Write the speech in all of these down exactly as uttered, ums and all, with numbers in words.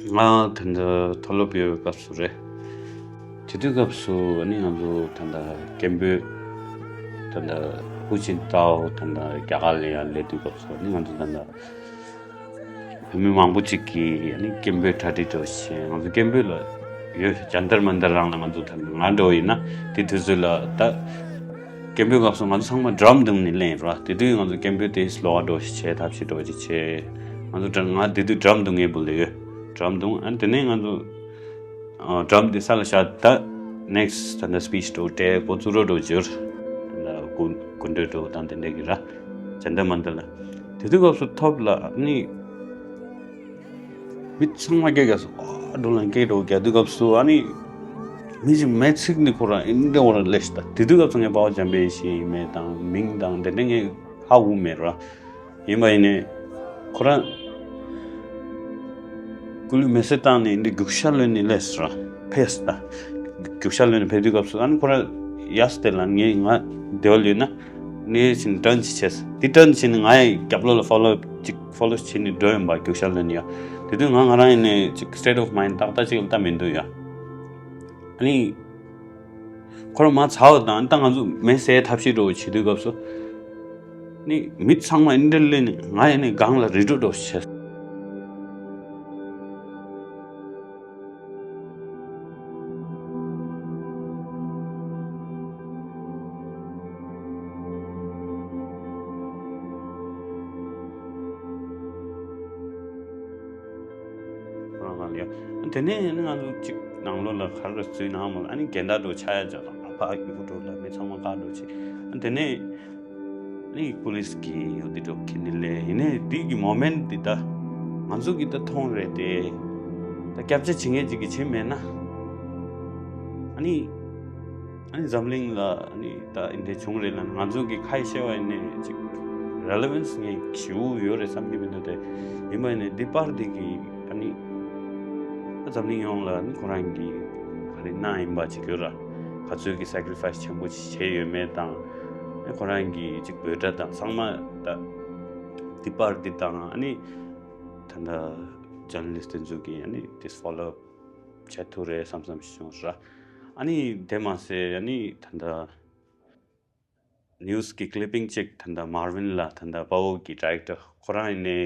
ང་ད་ལྟ་མཐོ་སློབ་ཡོད་པའི་སྐབས་སུ་རེད། དེ་དུས་སྐབས་སུ་ཨ་ནི་ང་ཚོ་ད་ལྟ་སྐད་འབོད་ད་ལྟ་ཧུ་ཅིན་ཏའོ་ད་ལྟ་རྒྱ་གར་ལ་ཡང་སླེབས་དུས་སྐབས་སུ་ཨ་ནི་ང་ཚོ་ད་ལྟ་བོད་མི་མང་པོ་ཅིག་གིས་ཨ་ནི་སྐད་འབོད་གྲ་སྒྲིག་འགྲོ་བྱས། ང་ཚོ་སྐད་འབོད་ལ་ཡོད། ཇན་ཏར་མན་ཏར་རང་ལ་ང་ཚོ་ད་ང་འགྲོ་ཡིན་ན་དེ་དུས་ཚོད་ལ་ད་སྐད་འབོད་སྐབས་སུ་ང་ཚོ་ཚང་མ་ཌམ་བརྡུངས་ནས་སླེབས་ར། དེ་དུས་ང་ཚོ་སྐད་འབོད་དེ་སློ་བ་འགྲོ་བྱས་ཐབས་ཤེས་འགྲོ་བྱས་བྱས། ང་ཚོ་ཌམ་ང་དེ་དུས་ཌམ་བརྡུང་མཁན་བུ་ལ་ཡོད། ཌམ་བརྡུངས། ཨ་ནི་དེ་ནས་ང་ཚོ་ཨ་ཌམ་དེ་ས་ལ་བཞག་ད་ནེག་སི་ཊི་ད་ལྟ་སི་པིཆ་འགྲོ་སྤྲད། འགོ་བཙུགས་རོགས་འགྲོ་འབྱོར། ད་ལྟ་སྐུ་སྐུ་མགྲོན་འགྲོ་དང་དེ་འདྲ་གི་ར། ཇན་ཏར་མན་ཏར་ལ། དེ་དུས་སྐབས་སུ་ཐོབ་ལ་ཨ་ནི་མི་ཚང་མ་སྐད་རྒྱག་སོང་། ཨ་འགྲོ་ལ་སྐད་འགྲོ་རྒྱག་དུས་སྐབས་སུ་ཨ་ནི་མི་ཞིག་མེད་ཚིག་ནི་ཁོ་རང་ཨིན་འདྲ་བོ་ར་ལས་ཤི་ད། དེ་དུས་སྐབས་སུ་ངས་དཔའ་བོ་འཇམ་དཔལ་ཡེ་ཤེས་ཡིན་མིན་དང་མིང་དང་དེ་འདྲ་ངས་ཧ་གོ་མེད་ར། ཡིན་པ་ཡིན་ནའི་ཁོ་རང་སྐུ་ལུས་མེ་སྲེག་བཏང་ནས་འདི་རྒྱུག་ཤར་ལོན་ནས་སླེབས་སོང་ར། ཕེབས་ད། རྒྱུག་ཤར་ལོན་ནས་ཕེབས་དུས་སྐབས་སུ་ཨ་ནི་ཁོ་རང་ཡ་སི་དེ་ལ་ངས་ང་སྡེ་བ་ལོན་ན་ནས་ཕྱིན་ཊརན་ཅིག་བྱས། འདི་ཊརན་བྱས་ནས་ང་ཡི་རྒྱབ་ལོགས་ལ་ཕོ་ལོ་ཅིག་ཕོ་ལོ་བྱས་ནས་འགྲོ་ཡོང་པ་རྒྱུག་ཤར་ལོན་ཡ། དེ་དུས་ང་ང་རང་ཡིན་ནས་ཅིག་སི་ཊེཊ་ཨོཕ་མའིན་ཌི་ཏག་ཏག་ཅིག་ལ་ད་མི་འདུག་ཡ། ཨ་ནི། ཁོ་རང་མར་ཚར་བ་དང་ད་ང་ཚོ་མེ་བསད་ཐབས་ཤེས་འགྲོ་བྱེད་དུས་སྐབས་སུ། ནི་མི་ཚང་མ་འདི་འདྲ་སླེབས་ནས་ང་ཡིན་ནས་སྒང་ལ་རི་ཁྲོད་འགྲོ་བྱས། ཁོ་རང་སྒང་ལ་ཡ། དེ་ནས་ང་ཚོ་གཅིག་ནང་ལོགས་ལ་ག་རེ་འཛུལ་ནའང་མ་ཨ་ནི་རྒན་བདག་འགྲོ་ཆགས་ཡ་ཅག་དང་ཨ་ཕ་ཡུ་གུ་འགྲོ་ལ་མི་ཚང་མ་བཀག་འགྲོ་ཆེ། དེ་ནས་ཨ་ནི་པུ་ལིས་ཀྱིས་ཡོད་དེ་འགྲོ་ཁྱེར་ནས་ལས་ཡིན་ནས་དེ་གི་མོ་མེན་ཊི་དེ་ད་ང་ཚོ་གི་ད་མཐོང་རེད་དེ། ད་སྐྱབས་ཆ་བྱེད་མཁན་ཅིག་གིས་བྱེད་མེད་ན། ཨ་ནི། ཨ་ནི་འཛམ་གླིང་ལ་ཨ་ནི་ད་འདི་འདྲ་བྱུང་རེད་ལ་ང་ཚོ་གི་ཁ་ཡི་བཤད་པ་ཡིན་ནས་ཅིག་རེ་ལེ་ཝན་སི་ངས་ཞེ་པོ་ཡོད་རེད་བསམ་གྱི་མི་འདུག་སྟེ། ཡིན་པ་ཡིན་ནས་འདི་པར་འདི་གི་ཨ་ནི་ད་འཛམ་གླིང་ཡོངས་ལ་ཨ་ནི་ཁོ་རང་གི་ག་རེ་གནང་ཡིན་པ་ཅིག་ཡོད་ར། ག་ཚོད་ཀྱི་སེ་ཀི་རི་ཕ་ཡི་སི་ཆེན་པོ་ཅིག་བྱས་ཡོད་མེད་དང་། ཨ་ནི་ཁོ་རང་གི་ཅིག་འབོད་སྒྲ་དང་ཚང་མ་ད་འདི་པར་འདི་དང་ཨ་ནི་ད་ད་ཇར་ནལ་ལིསི་ཊི་དེ་ཚོ་གིས་ཨ་ནི་དེ་ཕོ་ལོ་ཨབ་བྱེད་ཐུབ་རེད་བསམ་བསམ་ཞིག་བྱུང་ར། ཨ་ནི་དེ་མ་ཟད་ཨ་ནི་ད་ལྟ་ནིའུ་སི་གི་ཀི་ལི་པིང་ཅིག་ད་ལྟ་མར་ཝིན་ལ་ད་ལྟ་དཔའ་བོ་གི་ཌི་རེག་ཊར་ཁོ་རང་ཡིན་ནའི་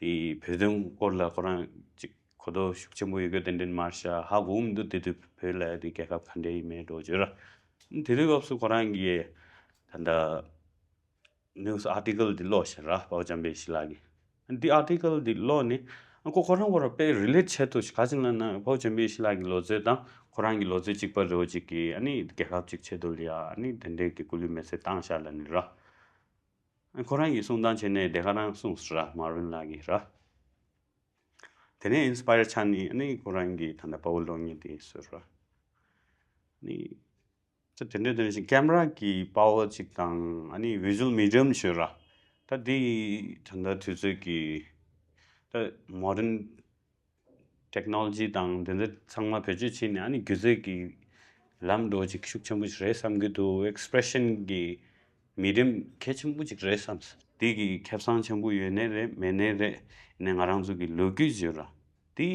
དེ་བོད་དོན་སྐོར་ལ་ཁོ་རང་ཅིག་གོ་རྟོགས་ཤུགས་ཆེན་པོ་ཡོད་རྒྱུ་དེ་འདྲ་མ་རེད་ཤག་ཧ་གོ་མི་འདུག་དེ་དུས་བོད་ལ་དེ་རྒྱལ་ཁབ་ག་འདྲ་ཡིན་མིན་འགྲོ་བརྗོད་ར། དེ་དུས་སྐབས་སུ་ཁོ་རང་གིས་ད་ལྟ་ནིའུ་སི་ཨར་ཊི་ཀལ་འདི་ཀློག་ཤག་ར། དཔའ་བོ་འཇམ་དཔལ་ཡེ་ཤེས་ལགས་ཀྱིས། འདི་ཨར་ཊི་ཀལ་འདི་ཀློག་ནས་ཨ་ཁོ་ཁོ་རང་ཁོ་རང་དཔེ་རི་ལེཊ་བྱེད་ཐུབ་ཤག་ག་ཅི་ལབ་ན་དཔའ་བོ་འཇམ་དཔལ་ཡེ་ཤེས་ལགས་ཀྱི་ལོ་ཚོད་དང་ཁོ་རང་གི་ལོ་ཚོད་གཅིག་པ་རེད་པ། གཅིག་གིས་ཨ་ནི་རྒྱལ་ཁབ་གཅིག་ཆེད་དུ་ལ་ཡ་ཨ་ནི་དེ་འདྲའི་གི་སྐུ་ལུས་མེ་སྲེག་བཏང་ཤག་ལབ་ནི་ར། ཨ་ཁོ་རང་གིས་གསུང་སྟངས་བྱས་ནས་དེ་ག་རང་གསུངས་སོང་ར། མར་ཝིན་ལགས་ཀྱིས་ར། དེ་ནས་ཨིན་སི་པ་ཡར་ཆགས་ནས་ཨ་ནི་ཁོ་རང་གིས་ད་ལྟ་དཔའ་བོ་གློག་བརྙན་དེ་བཟོས་ར། ཨ་ནི། ད་དེ་འདྲ་དེ་འདྲ་ཞིག་ཀེམ་ར་གི་པ་ཝར་ཅིག་དང་ཨ་ནི་བི་ཞུ་ཝལ་མི་ཌི་ཡམ་ཞུ་ར། ད་འདི་ད་ལྟ་དུས་ཚོད་ཀྱི་ད་མོ་ཌན་ཊེག་ནོ་ལོ་ཇི་དང་དེ་འདྲ་ཚང་མ་བེད་སྤྱོད་བྱས་ནས་ཨ་ནི་སྒྱུ་རྩལ་གྱི་ལམ་འགྲོ་ཅིག་ཤུགས་ཆེན་པོ་ཞིག་རེད་བསམ་གྱི་འདུག་ཨེག་སི་པི་རེ་ཤན་གྱི་མི་ཌི་ཡམ་གལ་ཆེན་པོ་ཅིག་རེད་བསམ། འདི་གི་ཁེ་བཟང་ཆེན་པོ་ཡོད་ནའི་རེད་མེད་ནའི་རེད། ཡིན་ནའི་ང་རང་ཚོ་གི་ལོ་རྒྱུས་ཡོད་ར། འདི་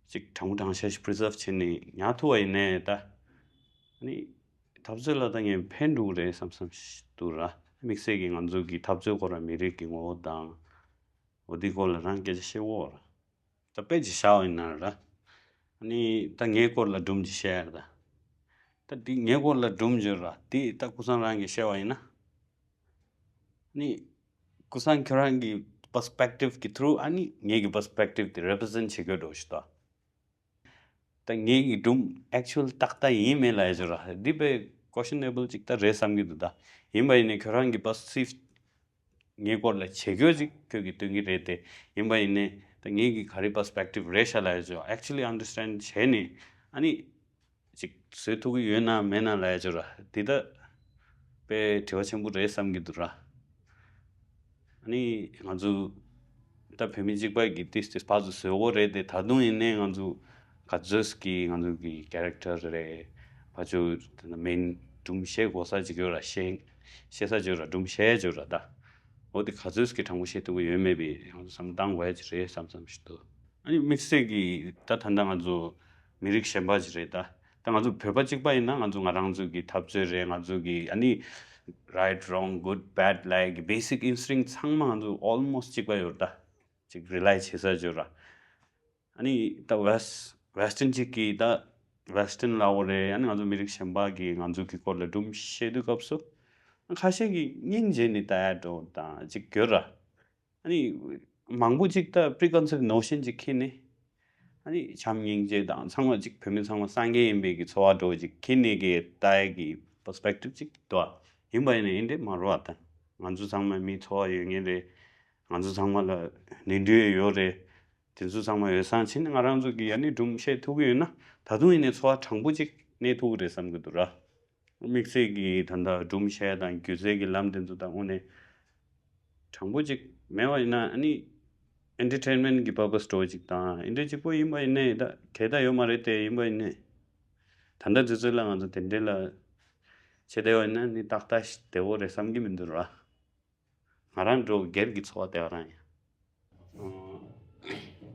ཅིག་དྲང་པོ་དྲང་བཞག་ཞིག་པི་རི་ཛརབ་བྱས་ནས་ཉར་ཐུབ་པ་ཡིན་ནའི་ད། ཨ་ནི། འཐབ་རྩོད་ལ་ད་ངས་ཕན་འགྲོ་གི་རེད་བསམ་བསམ་ཞིག་འདུག་ར། དམིགས་བསལ་གྱི་ང་ཚོ་གི་འཐབ་རྩོད་སྐོར་ལ་མི་རིགས་ཀྱི་ངོ་བོ་དང་། འོ་འདི་སྐོར་ལ་རང་སྐད་ཆ་བཤད་འོ་ར། ད་དཔེ་ཅིག་བཞག་པ་ཡིན་ན་ར། ཨ་ནི་ད་ངའི་སྐོར་ལ་སྒྲུང་ཅིག་བཤད་ཡ་ར་ད། ད་འདི་ངའི་སྐོར་ལ་སྒྲུང་བརྗོད་ར་འདི་ད་ཀུན་བཟང་རང་གིས་བཤད་པ་ཡིན་ན། ཨ་ནི། ཀུན་བཟང་ཁྱོད་རང་གི་པར་སི་པེག་ཊིབ་གི་ཐུ་རུ་ཨ་ནི་ངེད་ཀྱི་པར་སི་པེག་ཊིབ་དེ་རེ་པི་རི་ཛེན་ཊི་བྱེད་དགོས་འགྲོ་ཞིག་ད། ད་ངེད་ཀྱི་སྒྲུང་ཨེག་ཅུ་ཨལ་ཏག་ཏག་ཡིན་མིན་ལབ་ཡ་ཅིག་ར་འདི་དཔེ་ཀོ་ཤེ་ནེ་བལ་ཅིག་ད་རེད་བསམ་གྱི་འདུག་ད་ཡིན་པ་ཡིན་ནའི་ཁྱོད་རང་གི་པར་སི་པེག་ཊིབ་ངའི་སྐོར་ལ་བྱེད་དགོས་ཅིག་ཁྱོད་ཀྱིས་སྟོན་གྱི་རེད་དེ་ཡིན་པ་ཡིན་ནའི་ད་ངེད་ཀྱི་ག་རེ་པར་སི་པེག་ཊིབ་རེད་ཤག་ལབ་ཡ་ཅིག་ཨེག་ཅུ་ཨལ་ཨན་ཌར་སི་ཊེན་ཌི་བྱས་ནས་ཨ་ནི། ཅིག་བཟོ་ཐུབ་ཀྱི་ཡོད་ན་མེད་ན་ལབ་ཡ་ཅིག་ར་འདི་ད་དཔེ་དྲི་བ་ཆེན་པོ་རེད་བསམ་གྱི་འདུག་ར། ཨ་ནི་ང་ཚོ་ད་བོད་མི་གཅིག་པ་གི་ཏིས་ཏིས་ཕར་ཚུར་བཟོ་གོ་རེད་དེ་ད་དུང་ཡིན་ནའི་ང་ཚོ་ག་ཚོད་ཀྱི་ང་ཚོ་གི་ཀེ་རེག་ཊར་རེད་ཕར་ཚུར་མེན་སྒྲུང་བཤད་དགོས་ས་ཅིག་ཡོད་ར་བཤད་བཤད་ས་ཅིག་ཡོད་ར་སྒྲུང་བཤད་ཅིག་ཡོད་ར་ད་འོ་དེ་ག་ཚོད་ཀྱི་དྲང་པོ་བཤད་ཐུབ་ཀྱི་ཡོད་མེད་པའི་ང་ཚོ་བསམ་བློ་བཏང་དགོས་ཡ་ཅིག་རེད་བསམ་བསམ་ཞིག་འདུག་ཨ་ནི་དམིགས་བསལ་གྱི་ད་ད་ལྟ་ང་ཚོ་མི་རིགས་གཞན་པ་ཅིག་རེད་ད། ད་ང་ཚོ་བོད་པ་གཅིག་པ་ཡིན་ན་ང་ཚོ་ང་རང་ཚོ་གི་འཐབ་རྩོད་རེད། ང་ཚོ་གི་ཨ་ནི་right, wrong, good, bad ལབ་ཡག་གི་basic instinct ཚང་མ་ང་ཚོ་almost གཅིག་པ་ཡོད་རེད་ད། ཅིག་rely བྱེད་ས་ཡོད་ར། ཨ་ནི་ད་west, western གཅིག་གིས་ད་western ལབ་དགོས་རེད། ཨ་ནི་ང་ཚོ་མི་རིགས་གཞན་པ་གིས་ང་ཚོ་གི་སྐོར་ལ་སྒྲུང་བཤད་དུས་སྐབས་སུ་ཁ་ཤས་ཀྱིས་སྙིང་རྗེ་ནས་ལྟ་ཡག་འགྲོ་དང་ཅིག་ཡོད་ར། ཨ་ནི་མང་པོ་ཅིག་ད་preconceived notion ཅིག་འཁྱེར་ནས། ཨ་ནི་བྱམས་སྙིང་རྗེ་དང་ཚང་མ་ཅིག་བོད་མི་ཚང་མ་སངས་རྒྱས་ཡིན་པའི་གི་ཚོར་བ་འདྲ་བོ་ཅིག་འཁྱེར་ནས་གི་ལྟ་ཡག་གི་perspective ཅིག་འདུག་ཨ། ཡིན་པ་ཡིན་ན་ཨེ་འདྲས་མ་རེད་བ་ད། ང་ཚོ་ཚང་མ་མིའི་ཚོར་བ་ཡོད་མཁན་རེད། ང་ཚོ་ཚང་མ་ལ་ནོར་འཁྲུལ་ཡོད་རེད། དེ་ཚོ་ཚང་མ་ཡོད་ཙང་ཕྱིན་ང་རང་ཚོ་གི་ཨ་ནི་སྒྲུང་བཤད་ཐུབ་ཀྱི་ཡོད་ན་ད་དུང་ཡིན་ནའི་ཚོར་བ་དྲང་པོ་ཅིག་གནས་ཐུབ་ཀྱི་རེད་བསམ་གྱི་འདུག་ར། དམིགས་བསལ་གྱི་ད་ལྟ་སྒྲུང་བཤད་དང་སྒྱུ་རྩལ་གྱི་ལམ་དེ་ཚོ་དང་དངོས་གནས་དྲང་པོ་ཅིག་མེད་པ་ཡིན་ན་ཨ་ནི་entertainment གི་purpose འདྲ་བོ་ཅིག་དང་ཨེ་འདྲས་གཅིག་པོ་ཡིན་པ་ཡིན་ནའི་ད་གལ་ད་ཡོད་མ་རེད་དེ། ཡིན་པ་ཡིན་ནའི་ད་ལྟ་དུས་ཚོད་ལ་ང་ཚོ་དེ་འདྲས་ལ་བྱེད་བསྡད་པ་ཡིན་ན་ནི་ཏག་ཏག་ཞིག་བདེ་བོ་རེད་བསམ་གྱི་མི་འདུག་ར། ང་རང་འདྲ་བོ་སྒེར་གྱི་ཚོར་བ་དེ་ག་རང་ཡིན།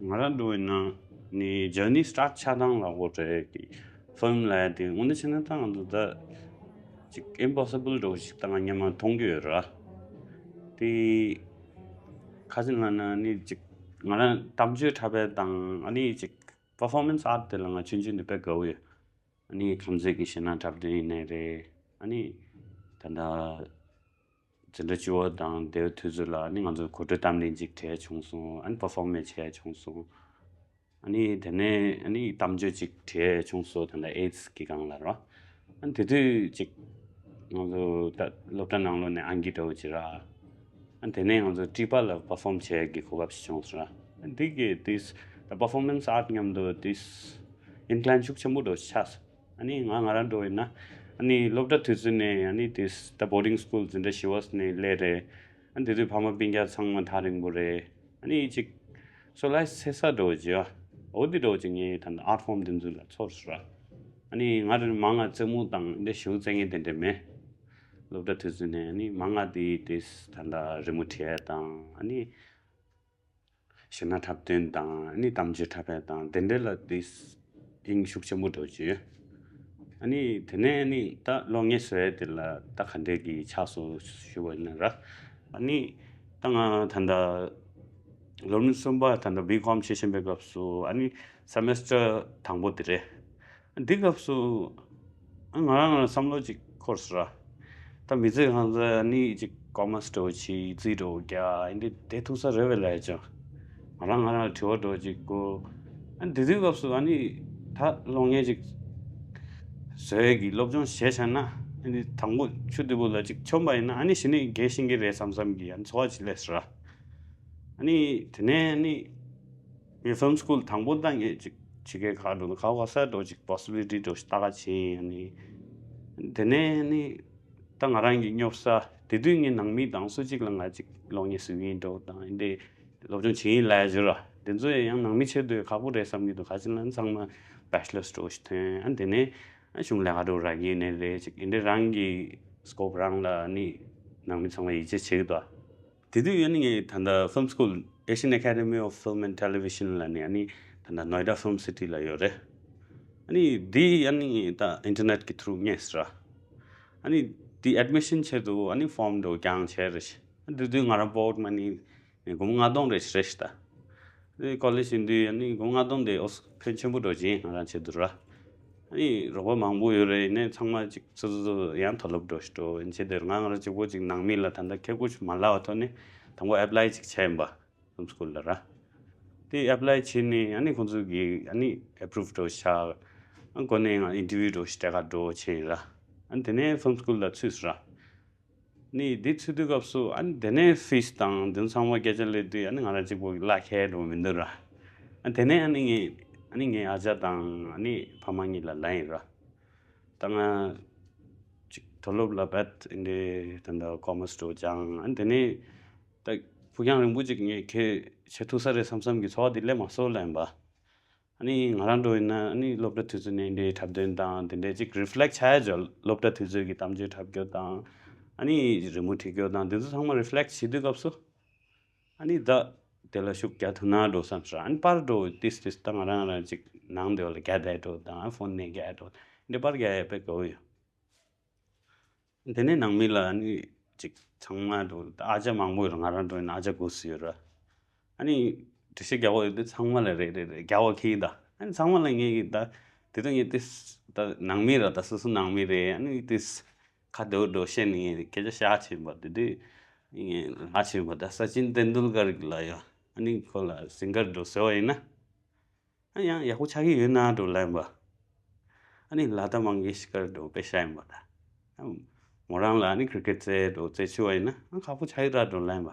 ང་རང་འདྲ་བོ་ཡིན་ན་ནི་journey start ཆགས་སྟངས་ལ་འོ་རེད་ཀྱི་film ལབ་ཡག་དེ་དངོས་གནས་བྱས་ན་ད་ང་ཚོ་ད་ཅིག་impossible འདྲ་བོ་ཞིག་ད་ང་སྔོན་མ་མཐོང་གི་ཡོད་ར། དེ་ཁ་ཅིག་ལབ་ན་ནི་ཅིག་ང་རང་གཏམ་བརྗོད་འཁྲབ་པ་དང་ཨ་ནི་ཅིག་performance art དེ་ལ་ང་ཆུང་ཆུང་ནས་དཔེ་དགའ་བོ་ཡོད། ཨ་ནི་ཁམས་ཚན་གྱི་གཞས་སྣ་འཁྲབ་སྟོན་ཡིན་ནའི་རེད། ཨ་ནི་ད་ལྟ་འཛིན་གྲྭ་བཅུ་པ་དང་དེའི་དུས་ཚོད་ལ་ཨ་ནི་ང་ཚོ་གོ་སྒྲིག་གཏམ་གླེང་ཅིག་བྱས་བྱུང་སོང་། ཨ་ནི་perform བྱས་བྱུང་སོང་། ཨ་ནི་དེ་ནས་ཨ་ནི་གཏམ་བརྗོད་ཅིག་བྱས་བྱུང་སོང་། ད་ལྟ་AIDS གི་སྒང་ལ་ར། ཨ་ནི་དེ་དུས་ཅིག་ང་ཚོ་ད་སློབ་གྲྭ་ནང་ལོགས་ནས་ཨང་ཀི་འདྲ་བོ་ཅིག་ར། ཨ་ནི་དེ་ནས་ང་ཚོ་ཊི་པ་ལ་perform བྱེད་ཡག་གི་གོ་སྐབས་ཤིག་བྱུང་སོང་ར། ཨ་ནི་འདི་གི་this ད་performance art མཉམ་དུ་this incline ཤུགས་ཆེན་པོ་འདྲ་བོ་ཆགས་སོང་། ཨ་ནི་ང་ང་རང་འདྲ་བོ་ཡིན་ན་ཨ་ནི་སློབ་གྲྭ་དུས་ཚོད་ནས་ཨ་ནི་དེ་ད་boarding school འཛིན་གྲྭ་བཞི་པ་ནས་སླེབས་རེད། ཨ་ནི་དེ་དུས་ཕ་མ་སྤུན་ཀྱག་ཚང་མ་ཐག་རིང་པོ་རེད། ཨ་ནི་ཅིག་སོ་ལ་སེ་ས་འདྲ་བོ་ཅིག་ཡོད། འོ་དེ་འདྲ་བོ་ཅིག་ངས་ད་ལྟ་art form དེ་ཚོ་ལ་ཚོར་སོང་ར། ཨ་ནི་ང་རང་མང་ང་རྩེད་མོ་དང་འདི་ཞེ་པོ་རྩེ་མཁན་དེ་འདྲ་མེད། སློབ་གྲྭ་དུས་ཚོད་ནས་ཨ་ནི་མང་ང་དེ་དེ་ད་ལྟ་རི་མོ་བྲིས་ཡག་དང་ཨ་ནི་གཞས་སྣ་འཁྲབ་སྟོན་དང་ཨ་ནི་གཏམ་བརྗོད་འཁྲབ་ཡག་དང་དེ་འདྲ་ལ་དེ་དབྱིངས་ཤུགས་ཆེན་པོ་འདྲ་བོ་ཅིག་ཡོད། ཨ་ནི་དེ་ནས་ཨ་ནི་ད་གློག་བརྙན་བཟོ་ཡག་དེ་ལ་ད་ག་འདྲས་ཀྱི་ཆགས་སོང་ཞུ་བ་ཡིན་ན་ར། ཨ་ནི་ད་ང་ད་ལྟ་ལོ་རིམ་གསུམ་པ་ད་ལྟ་B Com བྱེད་བཞིན་པའི་སྐབས་སུ་ཨ་ནི་semester དང་པོ་དེ་རེད། འདི་སྐབས་སུ་ང་རང་ང་རང་བསམ་བློ་ཅིག་འཁོར་སོང་ར། ད་མི་ཚེ་གང་ཚ་ནི་ཅིག་commerce འདྲ་བོ་བྱེད་རྩིས་འདྲ་བོ་རྒྱག་ཡིན་དེ་བསྡད་ཐུབ་ས་རེད་པས་ལབ་ཡག་ཅིག་ང་རང་ང་རང་དྲི་བ་འདྲ་བོ་ཅིག་གོ། ཨ་ནི་དེ་དུས་སྐབས་སུ་ཨ་ནི་ད་གློག་བརྙན་ཅིག་བཟོ་ཡག་གི་སློབ་སྦྱོང་བྱས་བཞག་ན་ཨ་ནི་དང་པོ་ཆུ་དུས་པོ་ལ་ཅིག་མཆོད་པ་ཡིན་ན་ཨ་ནི་གཞི་ནས་རྒས་ཤིང་གི་རེད་བསམ་བསམ་གི་ཨ་ནི་ཚོར་བ་ཅིག་སླེབས་སོང་ར། ཨ་ནི་དེ་ནས་ཨ་ནི་ངས་film school དང་པོ་ད་ངས་ཅིག་བྱེད་མཁན་ག་འགྲོ་ན་ག་བ་ས་འགྲོ་ཅིག་possibility འགྲོ་ཞིག་ལྟ་ག་ཕྱིན་ཨ་ནི། དེ་ནས་ཨ་ནི་ད་ང་རང་གི་སྙོབ་ས་དེ་དུས་ངས་ནང་མི་དང་སུ་གཅིག་ལ་ང་ཅིག་གློག་བརྙན་བཟོ་གི་ཡིན་འགྲོ་དང་ཨ་འདི་སློབ་སྦྱོང་བྱེད་ཡིན་ལབ་ཡག་ཅིག་ར། དེ་ཚོ་ཡང་ནང་མི་ཆེད་དུ་ཁག་པོ་རེད་བསམ་གྱི་འདུག་ག་ཅི་ལ་ཚང་མ་bachelor's འགྲོ་ཞིག་ཐོན་ཨ་དེ་ནས་ཨ་གཞུང་ལས་ཀ་འགྲོ་རག་གི་ཡིན་ནི་རེད་ཅིག་ཨ་འདི་རང་གི་scope རང་ལ་ཨ་ནི་ནང་མི་ཚང་མ་ཡིད་ཆེས་བྱེད་ཀྱི་འདུག་དེ་དུས་ཨ་ནི་ངས་ད་ལྟ་film school Asian Academy of Film and Television ལབ་ནས་ཨ་ནི་ད་ལྟ་Noida Film City ལ་ཡོད་རེད། ཨ་ནི་འདི་ཨ་ནི་ད་internet གི་through རྙེད་སོང་ར། ཨ་ནི་འདི་admission ཆེད་དུ་ཨ་ནི་form འདྲ་བོ་བཀང་བྱས་རེད། ཨ་འདི་དུས་ང་རང་pocket money སྒོར་མོ་ལྔ་སྟོང་རེ་ཞིག་རེད་ཤག་ད། ཨ་ནི་college ཡིན་དུས་ཨ་ནི་སྒོར་མོ་ལྔ་སྟོང་དེ་ཨོ་ཕོན་ཆེན་པོ་འདྲ་བོ་ཅིག་ཡིན་ང་རང་ཆེད་དུ་ར། ཨ་ནི་རོགས་པ་མང་པོ་ཡོད་རེད། ཡིན་ནའི་ཚང་མ་ཅིག་སོ་སོ་སོ་སོ་ཡང་མཐོ་སློབ་འགྲོ་ཞིག་འགྲོ་ཡིན་བྱས་དེར་ང་ང་རང་གཅིག་པོ་ཅིག་ནང་མི་ལ་ད་ལྟ་ཁེ་གོ་ཞིག་མ་ལབ་པ་ཐོག་ནས་དང་པོ་apply ཅིག་བྱས་ཡིན་པ། film school ལ་ར། དེ་apply བྱས་ནས་ཨ་ནི་ཁོང་ཚོ་གིས་ཨ་ནི་approve འགྲོ་ཤག་ཨ་གོ་ནས་ང་interview འགྲོ་ཞིག་གྲལ་ཁར་འགྲོ་བྱས་ཡིན་ར། ཨ་ནི་དེ་ནས་film school ལ་ཚུད་སོང་ར། ནི་འདི་ཚུད་དུས་སྐབས་སུ་ཨ་ནི་དེ་ནས་fees དང་དེ་ཚང་མ་སྐད་ཆ་སླེབས་དུས་ཨ་ནི་ང་རང་གཅིག་པོ་གི་གླ་ཁེལ་འགྲོ་མི་འདུག་ར། ཨ་དེ་ནས་ཨ་ནི་ངས་ཨ་ནི་ངའི་ཨ་ཅག་དང་ཨ་ནི་ཕ་མ་གཉིས་ལ་ལབ་ཡིན་ར། ད་ང་ཅིག་མཐོ་སློབ་ལ་བད་ཨིན་དེ་ད་ལྟ་commerce འགྲོ་ཀྱང་ཨ་ནི་དེ་ནས་ད་ཕུགས་རྒྱང་རིང་པོ་ཅིག་ངས་ཁེ་བྱེད་ཐུབ་ས་རེད་བསམ་བསམ་གྱི་ཚོར་བ་དེ་སླེབས་མ་སོང་ལབ་ཡིན་པ། ཨ་ནི་ང་རང་འདྲ་བོ་ཡིན་ན་ཨ་ནི་སློབ་གྲྭ་དུས་ཚོད་ནས་འདི་འཁྲབ་སྟོན་དང་དེ་འདྲའི་ཅིག་reflect བྱ་ཡ་ཅིག་སློབ་གྲྭ་དུས་ཚོད་ཀྱི་གཏམ་བརྗོད་འཁྲབ་རྒྱུ་དང་ཨ་ནི་རི་མོ་བྲིས་རྒྱུ་དང་དེ་ཚོ་ཚང་མ་reflect བྱེད་དུས་སྐབས་སུ་ཨ་ནི་ད་ དེ་ལ་ཤུགས་རྒྱག་ཐུབ་ན་འགྲོ་བསམ་སོང་། ཨ་ནི་པར་འགྲོ་ཏིས་ཏིས་ད་ང་རང་རང་ཅིག་ནང་དེ་བ་ལ་རྒྱག་བསྡད་འགྲོ་དང་ཕོན་ནས་རྒྱག་འགྲོ་འདི་པར་རྒྱག་ཡ་དཔེ་དགའ་བོ་ཡོད། དེ་ནས་ནང་མི་ལ་ཨ་ནི་ཅིག་ཚང་མ་འགྲོ་ཨ་ཅག་མང་པོ་ཡོད་ར། ང་རང་འགྲོ་ཡིན་ན་ཨ་ཅག་དགུ་སུ་ཡོད་ར། ཨ་ནི་འགྲེལ་བཤད་རྒྱག་པ་ཡོད་དུས་ཚང་མ་ལ་རེད་རེད་རེད་རྒྱག་པ་ཁྱི་ཡིན་ད། ཨ་ནི་ཚང་མ་ལ་ངས་ཀྱི་ད་དེ་དུས་ངས་ཏིས་ད་ནང་མི་ར་ད་སོ་སོ་ནང་མི་རེད། ཨ་ནི་ཏིས་ཁ་འདུག་འགྲོ་བཤད་ནས་ངས་སྐད་ཆ་བཤད་བྱས་པ་དེ་དུས་ངས་ང་བྱས་པ་ད་སཅིན་ཏེན་དུལ་ཀར་ལ་ཡ་ཨ་ནི་ཁོ་ལ་སིང་གར་འགྲོ་ཟེར་བ་ཡིན་ན། ཨ་ཡང་ཡག་པོ་ཆགས་ཀྱི་ཡོད་ན་འགྲོ་ལན་པ། ཨ་ནི་ལ་ཏ་མང་གེ་ཤི་ཀར་འགྲོ་དཔེ་ཤ་ཡིན་པ་ད། མོ་རང་ལ་ཨ་ནི་ཀྲི་ཀེ་ཊི་རྩེ་འགྲོ་རྩེ་ཆུ་བ་ཡིན་ན་ཨ་ཁག་པོ་ཆགས་ཀྱི་ར་འགྲོ་ལན་པ།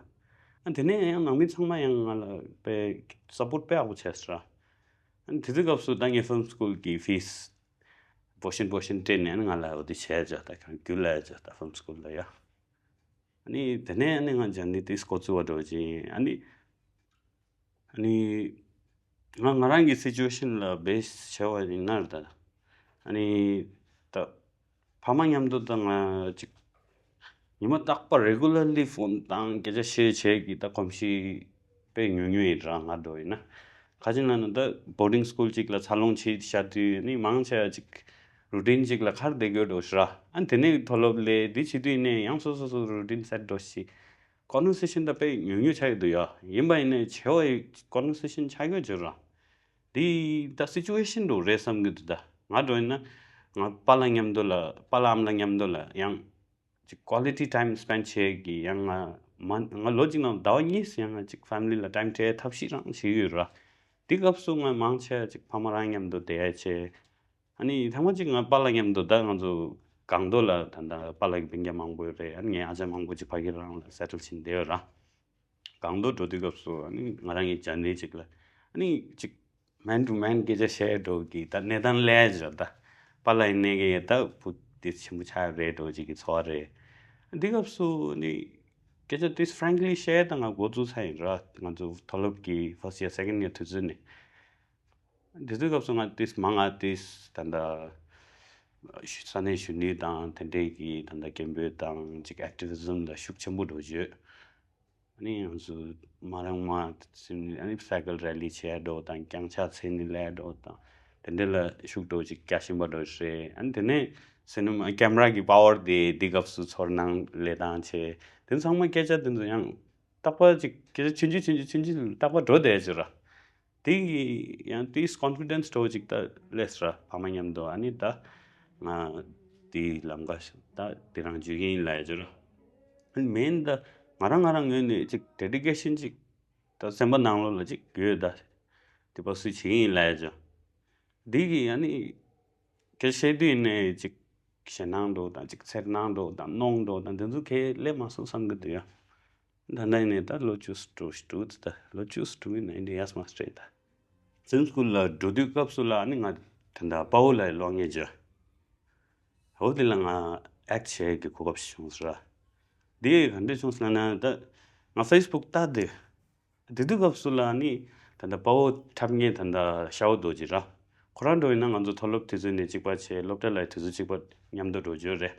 ཨ་དེ་ནས་ཡང་ནང་མི་ཚང་མ་ཡང་ང་ལ་དཔེ་སབ་པོར་དཔེ་ཡག་པོ་བྱས་སོང་ར། ཨ་ནི་དེ་དུས་སྐབས་སུ་ད་ངས་ཕིལམ་སི་ཀུལ་གྱི་ཕིས་བོ་ཤིན་བོ་ཤིན་སྤྲད་ནས་ཨ་ནི་ང་ལ་འོ་དེ་བྱས་ཅག་ད་གང་རྒྱུ་ལ་ཡ་ཅག་ད་ཕིལམ་སི་ཀུལ་ལ་ཡ། ཨ་ནི་དེ་ནས་ཨ་ནི་ང་ཇར་ནི་དེ་འགོ་བཙུགས་པ་འགྲོ་ཅིང་ཨ་ནི། ཨ་ནི། ང་ང་རང་གི་སི་ཅུ་ཨེ་ཤན་ལ་བེས་བྱས་པ་ཡིན་ན་ད། ཨ་ནི། ད། ཕ་མ་མཉམ་དུ་ད་ང་ཅིག་ཉི་མ་རྟག་པར་རེ་གུ་ལར་ལི་ཕོན་དང་སྐད་ཆ་བཤད་བྱས་ཀྱི་ད་གོམས་གཤིས་དཔེ་ཉུང་ཉུང་ཡིན་ར་ང་འགྲོ་ཡིན་ན། ག་ཅི་ལབ་ན་ད་བོར་ཌིང་སི་ཀུལ་ཅིག་ལ་འཚར་ལོངས་བྱེད་བྱ་དུས་ནི་མང་ཆེ་བ་ཅིག་རུ་ཊིན་ཅིག་ལ་ཁར་བསྡད་དགོས་འགྲོ་ཤི་ར། ཨ་ནི་དེ་ནས་མཐོ་སློབ་ལས་འདི་བྱེད་དུས་ནས་ཡང་སོ་སོ་སོ་རུ་ཊིན་སེ་ཊི་འགྲོ་ཤི། ཀོན་ཝར་སེ་ཤན་ད་དཔེ་ཉུང་ཉུང་ཆགས་ཀྱི་འདུག་ཡ། ཡིན་པ་ཡིན་ནའི་བྱེ་བ་ཡི་ཀོན་ཝར་སེ་ཤན་ཆགས་ཀྱི་འཇུག་ར། འདི་ད་སི་ཅུ་ཨེ་ཤན་འགྲོ་རེད་བསམ་གྱི་འདུག་ད་ང་འགྲོ་ཡིན་ན། ང་པཱ་ལགས་མཉམ་དུ་ལ་པཱ་ལགས་ཨ་མ་ལགས་མཉམ་དུ་ལ་ཡང་ཅིག་ཀོ་ལི་ཊི་ཊའིམ་སི་པེན་ཌི་བྱེད་ཀྱི་ཡང་ང་མ་ང་ལོ་གཅིག་ནང་ཟླ་བ་གཉིས་ཡང་ང་ཅིག་ཕེ་མི་ལི་ལ་ཊའིམ་སྤྲད་ཐབས་ཤེས་རང་བྱེད་ཀྱི་ཡོད་ར། འདི་སྐབས་སུ་ང་མང་ཆེ་ཅིག་ཕ་མ་རང་མཉམ་དུ་བསྡད་ཡ་བྱེད། ཨ་ནི་ཐེངས་མ་གཅིག་ང་པཱ་ལགས་མཉམ་དུ་ད་ང་ཚོ་སྒང་ཏོག་ལ་ད་ལྟ་པཱ་ལགས་ཀྱི་སྤུན་ཀྱག་མང་པོ་ཡོད་རེད། ཨ་ནི་ངའི་ཨ་ཅག་མང་པོ་ཅིག་ཕ་གི་རང་ལ་སེ་ཊལ་ཕྱིན་བསྡད་ཡོད་ར། སྒང་ཏོག་འགྲོ་དུས་སྐབས་སུ་ཨ་ནི་ང་རང་གི་ཇར་ནི་ཅིག་ལ་ཨ་ནི་ཅིག་མེན་ཊུ་མེན་སྐད་ཆ་བཤད་འགྲོ་གི་ད་གནས་སྟངས་ལས་ཅིག་ད་པཱ་ལགས་ཡིན་ནའི་གི་ད་བུ་དེ་ཆེན་པོ་ཆགས་རེད་འགྲོ་ཅིག་གི་ཚོར་བ་རེད། འདི་སྐབས་སུ་ཨ་ནི་སྐད་ཆ་དེ་ཧྥ་རེང་ཀ་ལི་བཤད་ད་ང་འགོ་བཙུགས་ཚར་ཡིན་ར། ང་ཚོ་མཐོ་སློབ་ཀྱི་ཕར་སི་ཡར་སེ་ཀེན་ཡར་དུས་ཚོད་ནས། དེ་དུས་སྐབས་སུ་ང་ཏིས་མང་ང་ཏིས་ད་ལྟ་ས་གནས་གཞོན་ནུ་དང་དེ་འདྲས་ཀྱི་ད་ལྟ་སྐད་འབོད་དང་ཅིག་ཨེག་ཊི་བི་ཛམ་ལ་ཤུགས་ཆེན་པོ་འགྲོ་བརྗོད། ཨ་ནི་ང་ཚོ་མ་རང་མ་སེམས་ཨ་ནི་སའི་ཀལ་རེ་ལི་བྱས་འགྲོ་དང་རྐྱང་ཕྱག་འཚལ་ནས་སླེབས་འགྲོ་དང་དེ་འདྲས་ལ་ཤུགས་འགྲོ་ཅིག་རྒྱག་བཞིན་པ་འགྲོ་རེད། ཨ་ནི་དེ་ནས་སེམས་ནང་ཀེམ་ར་གི་པ་ཝར་དེ་འདི་སྐབས་སུ་ཚོར་སྣང་ལས་དང་བྱས་དེ་ཚང་མ་སྐད་ཆ་དེ་ཚོ་ཡང་རྟག་པར་ཅིག་སྐད་ཆ་ཆུང་ཆུང་ཆུང་ཆུང་ཆུང་ཆུང་རྟག་པར་འགྲོ་བསྡད་ཅིག་ར། དེ་གི་ཡང་དེས་ཀོན་ཕི་ཌེན་སི་འདྲ་བོ་ཅིག་ད་སླེབས་སོང་ར། ཕ་མ་མཉམ་དུ་ཨ་ནི་ད་ང་དེའི་ལམ་ཁ་ཞིག་ད་དེ་རང་འཇུག་གི་ཡིན་ལབ་ཡ་ཅིག་ར། ཨ་ནི་མེན་ད་ང་རང་ང་རང་ངོས་ནས་ཅིག་ཌེ་ཌི་ཀེ་ཤན་ཅིག་ད་སེམས་པ་ནང་ལོགས་ལ་ཅིག་ཡོད་ད། དེ་པ་སུ་བྱེད་ཀྱི་ཡིན་ལབ་ཡ་ཅིག་དེ་གི་ཨ་ནི་སྐད་ཆ་བཤད་དུས་ནས་ཅིག་ཞེད་སྣང་འདྲ་བོ་དང་ཅིག་འཚེར་སྣང་འདྲ་བོ་དང་གནོང་འདྲ་བོ་དང་དེ་ཚོ་གས་སླེབས་མ་སོང་བསམ་གི་འདུག་ཡ། ད་ལྟ་ཡིན་ནའི་ད་ལོ་བཅུ་དྲུག་དྲུག་ད་ལོ་བཅུ་དྲུག་ཡིན་ན་ཡིན་དེ་ཡས་མ་སྤྲད་ད། ཕིལམ་སི་ཀུལ་ལ་འགྲོ་དུས་སྐབས་སུ་ལ་ཨ་ནི་ང་ད་ལྟ་དཔའ་བོ་ལ་གློག་བརྙན་བརྗོད། འོ་དེ་ལ་ང་ཨེག་བྱེད་ཀྱི་གོ་སྐབས་ཤིག་བྱུང་སོང་ར། དེ་ག་འདྲས་བྱུང་སོང་ལབ་ན་ད་ང་ཕེ་སི་བུག་ལྟ་དུས། དེ་དུས་སྐབས་སུ་ལ་ནི་ད་ལྟ་དཔའ་བོ་འཁྲབ་མཁན་ད་ལྟ་ཤ་བོ་རྡོ་རྗེ་ར། ཁོ་རང་འགྲོ་ཡིན་ན་ང་ཚོ་མཐོ་སློབ་དུས་ཚོད་ནས་གཅིག་པ་བྱས་སློབ་གྲྭ་ལ་དུས་ཚོད་གཅིག་པ་མཉམ་དུ་འགྲོ་རྒྱུ་རེད།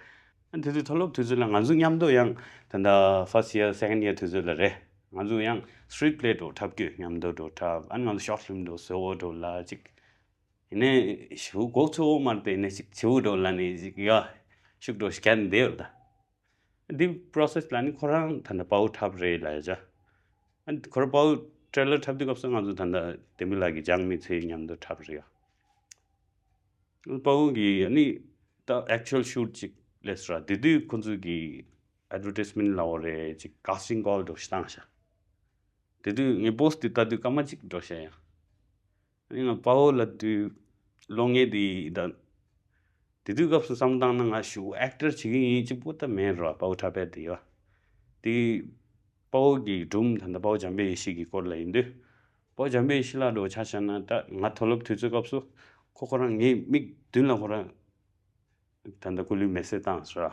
ཨ་དེ་དུས་མཐོ་སློབ་དུས་ཚོད་ལ་ང་ཚོ་མཉམ་དུ་ཡང་ད་ལྟ་ཕར་སི་ཡར་སེ་ཀེན་ཡར་དུས་ཚོད་ལ་རེད། ང་ཚོ་ཡང་སི་ཊི་རིཊ་པི་ལེ་འགྲོ་འཁྲབ་རྒྱུ་མཉམ་དུ་འགྲོ་འཁྲབ། ཨ་ནི་ང་ཚོ་ཤོཊ་ཕིལམ་འགྲོ་བཟོ་འོ་འགྲོ་ལ་གཅིག་ཡིན་ནའི་ཞུ་གོག་ཚོ་མར་དེ་ནས་ཅིག་བྱེའུ་འགྲོ་ལ་ནས་ཅིག་ཡ་ཤུགས་འགྲོ་ཤི་ཀན་འདེབས་ད། འདི་པོ་རོ་སེ་སི་ལ་ནི་ཁོ་རང་ད་ལྟ་དཔའ་བོ་འཁྲབ་རེད་ལབ་ཡ་ཅག་ཨ་ཁོ་རང་དཔའ་བོ་ཊེ་རེ་ལར་འཁྲབ་དུས་སྐབས་སུ་ང་ཚོ་ད་ལྟ་དེ་མི་ལགས་ཀྱི་ལྗང་མི་ཚེ་མཉམ་དུ་འཁྲབ་རེད་ཡ། དཔའ་བོ་གི་ནི་ད་ཨེག་ཅུ་ཨལ་ཤུ་ཊི་ཅིག་སླེབས་ར། དེ་དུས་ཁོ་ཚོ་གི་ཨེཌ་ཝར་ཊའིཛ་མེན་ཊི་ལབ་དགོས་རེད་ཅིག་ཀ་སི་ཊིང་ཀོལ་འགྲོ་ཞིག་བཏང་ཤག་དེ་དུས་ངས་པོ་སི་ཊི་དེ་ལྟ་དུས་སྐར་མ་གཅིག་འགྲོ་ཤག་ཡ། ཨ་ནི་ང་དཔའ་བོ་ལབ་དུས་གློག་བརྙན་དེ་ད། དེ་དུས་སྐབས་སུ་བསམ་བཏང་ན་ང་ཞུ་ཨེག་ཊར་བྱེད་ཀྱི་ཡིན་གཅིག་པོ་ད་མེད་ར། དཔའ་བོ་འཁྲབ་པའི་དེ་ཡོད། དེ་དཔའ་བོ་གི་སྒྲུང་ད་ལྟ་དཔའ་བོ་འཇམ་དཔལ་ཡེ་ཤེས་ཀྱི་སྐོར་ལ་ཡིན་དུས། དཔའ་བོ་འཇམ་དཔལ་ཡེ་ཤེས་ལགས་འགྲོ་ཆ་བཞག་ན་ད་ང་མཐོ་སློབ་དུས་ཚོད་སྐབས་སུ་ཁོ་ཁོ་རང་ངའི་མིག་མདུན་ལ་ཁོ་རང་ད་ལྟ་སྐུ་ལུས་མེ་བསྲེགས་བཏང་ཟེར།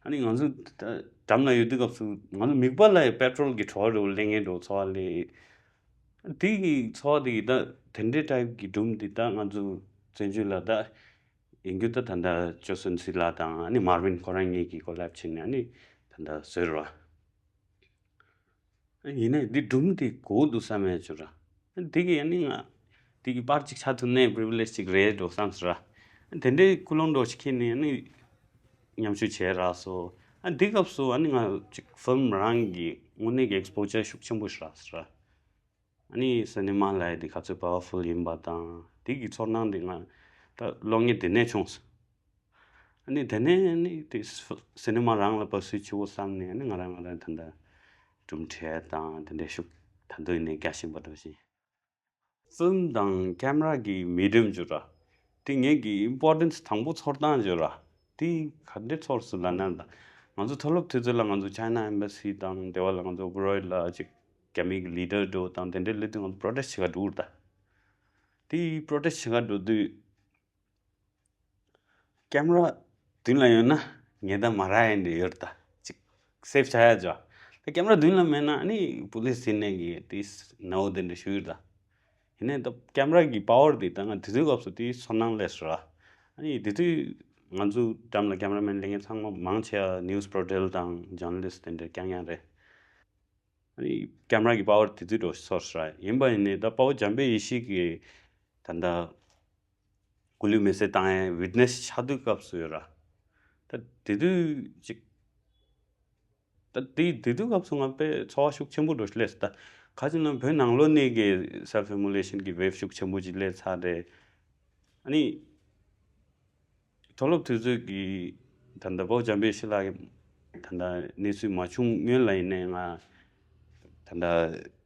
ཨ་ནི་ང་ཚོ་ད་འགྲམ་ལ་ཡོད་དུས་སྐབས་སུ་ང་ཚོ་མིད་པ་ལ་ཡི་པེ་ཊོལ་གྱི་བྲོ་བ་འདྲ་བོ་ལེན་མཁན་འདྲ་བོ་ཚོར་བ་ལས། དེ་གི་ཚོར་བ་དེ་གི་ད་དེ་འདྲའི་ཊའིབ་ཀྱི་སྒྲུང་དེ་ད་ང་ཚོ་བཙན་བྱོལ་ལ་ད་ཡིན་རྒྱུ་ད་ད་ལྟ་ཅོ་སུན་སི་ལགས་དང་ཨ་ནི་མར་ཝིན་ཁོ་རང་གཉིས་ཀྱིས་ཀོ་ལེབ་བྱས་ནས་ཨ་ནི་ད་ལྟ་བཟོས་ར། ཡིན་ནའི་འདི་སྒྲུང་འདི་གོ་འདུག་བསམ་ཡས་བྱུང་ར། འདི་གི་ཨ་ནི་ང་འདི་གི་པར་ཅིག་ཆགས་ཐུབ་ནའི་པི་རི་བི་ལེཇ་ཅིག་རེད་འགྲོ་བསམ་སོང་ར། དེ་འདྲའི་ཀུན་སློང་འགྲོ་ཞིག་ཁྱེར་ནས་ཨ་ནི་མཉམ་ཞུགས་བྱས་རག་སོང་། ཨ་འདི་སྐབས་སུ་ཨ་ནི་ང་ཅིག་ཕིལམ་རང་གི་དངོས་གནས་ཀྱི་ཨེག་སི་པོ་ཇར་ཤུགས་ཆེན་པོ་ཞིག་རག་སོང་ར། ཨ་ནི་སི་ནི་མ་ལབ་ཡས་འདི་ག་ཚོད་པ་ཝར་ཕུལ་ཡིན་པ་དང་འདི་གི་ཚོར་སྣང་འདི་ང་ད་གློག་བརྙན་དེ་ནས་བྱུང་སོང་། ཨ་ནི་དེ་ནས་ཨ་ནི་དེ་སི་ནི་མ་རང་ལ་བབས་སུ་ཆེ་བོ་བསམ་ནས་ཨ་ནི་ང་རང་ང་རང་ད་ལྟ་གྲུབ་འབྲས་དང་དེ་འདྲའི་ཤུགས་ད་དུང་ནས་རྒྱ་ཆེན་པོ་འགྲོ་བཞིན། ཕིལམ་དང་ཀེམ་ར་གི་མི་འགྲམ་བྱུང་ར། དེ་ངེད་ཀྱི་ཨིམ་པོར་ཊན་སི་དང་པོ་ཚོར་སྟངས་བྱུང་ར། དེ་ག་འདྲས་ཚོར་སོང་ལབ་ན་ད། ང་ཚོ་མཐོ་སློབ་དུས་ཚོད་ལ་ང་ཚོ་ཅའི་ན་ཨེམ་བྷ་སི་དང་དེ་བ་ལ་ང་ཚོ་ཨོ་བྷ་རོལ་ལ་ཅིག་རྒྱ་མི་གི་ལི་ཌར་འགྲོ་དང་དེ་འདྲའི་སླེབས་དུས་ང་ཚོ་པྲོ་ཊེ་སི་བྱེད་ག་འགྲོ་ར་ད། དེ་པྲོ་ཊེ་སི་བྱེད་ག་འགྲོ་དུས། ཀེམ་ར་མདུན་ལ་ཡོད་ན་ཉེན་བརྡ་མ་རག་ཡས་འདྲ་ཡོད་རེད་ད། ཅིག་སེབ་བྱ་ཡ་ཅོ། ད་ཀེམ་ར་མདུན་ལ་མེད་ན་ཨ་ནི་པུ་ལིས་ཟེར་ནས་གི་དེ་ནའོ་དེ་འདྲ་ཞུ་ཡོད་ད། ཡིན་ནའི་ད་ཀེམ་ར་གི་པ་ཝར་དེ་ད་ང་དེ་དུས་སྐབས་སུ་དེ་ཚོར་སྣང་སླེབས་སོང་ར། ཨ་ནི་དེ་དུས་ང་ཚོ་འགྲམ་ལ་ཀེམ་ར་མེན་ལས་མཁན་ཚང་མ་མང་ཆེ་བ་ནིའུ་སི་པོར་ཊལ་དང་ཇར་ན་ལི་སི་ཊི་དེ་འདྲ་རྐྱང་རྐྱང་རེད། ཨ་ནི་ཀེམ་ར་གི་པ་ཝར་དེ་དུས་འགྲོ་ཚོར་སོང་ར། ཡིན་པ་ཡིན་ནའི་ད་དཔའ་བོ་འཇམ་དཔལ་ཡེ་ཤེས་ཀྱི་ད་ལྟ་སྐུ་ལུས་མེ་བསྲེགས་བཏང་ཡའི་ཝིཊ་ནེ་སི་ཆགས་དུས་སྐབས་སུ་ཡོད་ར། ད་དེ་དུས་ཅིག་ད་དེ་དེ་དུས་སྐབས་སུ་ང་དཔེ་ཚོར་བ་ཤུགས་ཆེན་པོ་འགྲོ་སླེབས་སོང་ད། ག་ཅི་ན་བོད་ནང་ལོགས་ནས་ཀྱི་སེལ་ཕི་ཨི་མོ་ལེ་ཤན་གྱི་ཝེབ་ཤུགས་ཆེན་པོ་ཅིག་སླེབས་ཚར་རེད། ཨ་ནི། མཐོ་སློབ་དུས་ཚོད་ཀྱི་ད་ལྟ་དཔའ་བོ་འཇམ་དཔལ་ཡེ་ཤེས་ལགས་ཀྱི་ད་ལྟ་གནས་ཚུལ་མ་བྱུང་སྔོན་ལ་ཡིན་ནའི་ང་ད་ལྟ་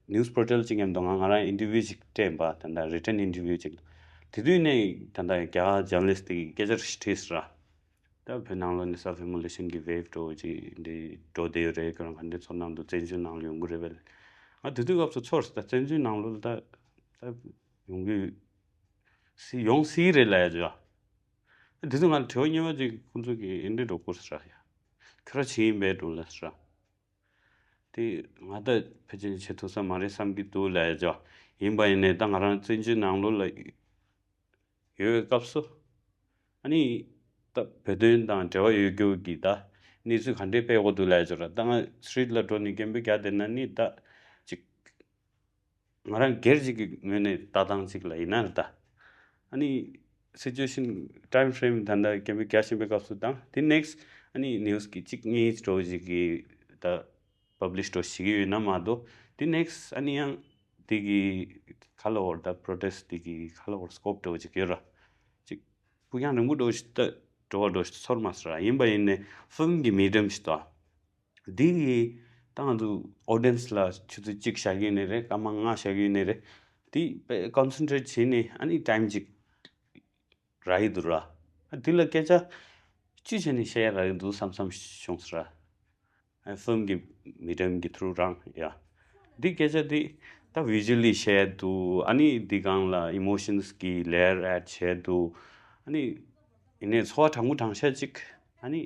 ནིའུ་སི་པོར་ཊལ་གཅིག་མཉམ་དུ་ང་ང་རང་ཨིན་ཊར་བིའུ་ཅིག་སྤྲད་པ། ད་ལྟ་རི་ཊན་ཨིན་ཊར་བིའུ་ཅིག་དེ་དུས་ནས་ད་ལྟ་རྒྱ་གར་ཇར་ན་ལི་སི་ཊི་དེ་གིས་སྐད་ཆ་རེ་ཞིག་དྲིས་སོང་ར། ད་བོད་ནང་ལོགས་ནས་སེལ་ཕི་ཨི་མོ་ལེ་ཤན་གྱི་ཝེབ་འགྲོ་ཅིག་འདི་འགྲོ་བསྡད་ཡོད་རེད། ཁྱོད་རང་ག་འདྲས་ཚོར་སྣང་འདུག་བཙན་བྱོལ་ནང་ལ་ཡོང་གི་རེད་པས། ང་དེ་དུས་སྐབས་སུ་ཚོར་སོང་ད་བཙན་བྱོལ་ནང་ལོགས་ལ་ད་ད་ཡོང་གི་སྲིད་ཡོང་སྲིད་རེད་ལབ་ཡ་ཅིག་དེ་དུས་ང་ལ་དྲི་བ་གཉིས་པ་ཅིག་ཁོང་ཚོ་གིས་ཨེ་འདྲས་འགྲོ་དགོས་ཟེར་ཡ། ཁྱོད་རང་བྱེད་ཡིན་པས་འགྲོ་ལབ་ཟེར། དེ་ང་ད་ཕལ་ཆེར་བྱེད་ཐུབ་ས་མ་རེད་བསམ་གྱི་འདུག་ལབ་ཡ་ཅིག་ཡིན་པ་ཡིན་ནའི་ད་ང་རང་བཙན་བྱོལ་ནང་ལོགས་ལ་ཡོད་པའི་སྐབས་སུ། ཨ་ནི་ད་བོད་དོན་དང་འབྲེལ་བ་ཡོད་རྒྱུ་གི་ད་གནས་ཚུལ་ག་འདྲས་སྤེལ་དགོས་འདུག་ལབ་ཡ་ཅིག་ར། ད་ང་སི་ཊི་རིཊ་ལ་འགྲོ་ནས་སྐད་འབོད་རྒྱག་བསྡད་ན་ནི་ད་ཅིག་ང་རང་སྒེར་གཅིག་གི་ངོས་ནས་ལྟ་སྟངས་གཅིག་ལ་ཡིན་ན་རེད་ད། ཨ་ནི་སི་ཅུ་ཨེ་ཤན་ཊའིམ་ཕི་རེམ་ད་ལྟ་སྐད་འབོད་རྒྱག་བཞིན་པའི་སྐབས་སུ་དང་དེ་ནེག་སི་ཊི་ཨ་ནི་ནིའུ་སི་གི་གཅིག་གཉིས་འགྲོ་ཞིག་གི་ད་པབ་ལི་ཤི་འགྲོ་ཞིག་ཡོད་ན་མ་གཏོགས་དེ་ནེག་སི་ཊི་ཨ་ནི་ཡང་དེ་གི་ག་ལ་བོར་ད་པྲོ་ཊེ་སི་ཊི་དེ་གི་ག་ལ་བོར་སི་ཀོབ་འགྲོ་ཞིག་ཡོད་ར། གཅིག་ཕུགས་རྒྱང་རིང་པོ་འགྲོ་ཞིག་ད་འགྲོ་བ་འགྲོ་ཞིག་ཚོར་མ་སོང་ར། ཡིན་པ་ཡིན་ནའི་ཕིལམ་གི་མི་ཌི་ཡམ་ཞིག་ད། འདི་ཡིས་ད་ང་ཚོ་ཨོ་ཌི་ཡན་སི་ལ་ཆུ་ཚོད་གཅིག་བཞག་གི་ཡོད་ནི་རེད། སྐར་མ་ལྔ་བཞག་གི་ཡོད་ནི་རེད། དེ་དཔེ་ཀོན་སེན་ཊི་རེཊ་བྱས་ནས་ཨ་ནི་ཊའིམ་གཅིག་རག་གི་འདུག་ར། ཨ་དེ་ལ་སྐད་ཆ་ཅི་བྱས་ནས་བཤད་ཡ་རག་གི་འདུག་བསམ་བསམ་བྱུང་སོང་ར། ཨ་ཕིལམ་གྱི་མི་ཌི་ཡམ་གྱི་ཐུ་རུ་རང་ཡ། འདི་སྐད་ཆ་འདི་ད་བི་ཇུ་ལི་བཤད་ཡ་འདུག་ཨ་ནི་འདི་སྒང་ལ་ཨི་མོ་ཤན་སི་གི་ལེ་ཡར་ཨེཌ་བྱས་འདུག་ཨ་ནི་ཡིན་ནའི་ཚོར་བ་དྲང་པོ་དྲང་བཞག་ཅིག་ཨ་ནི་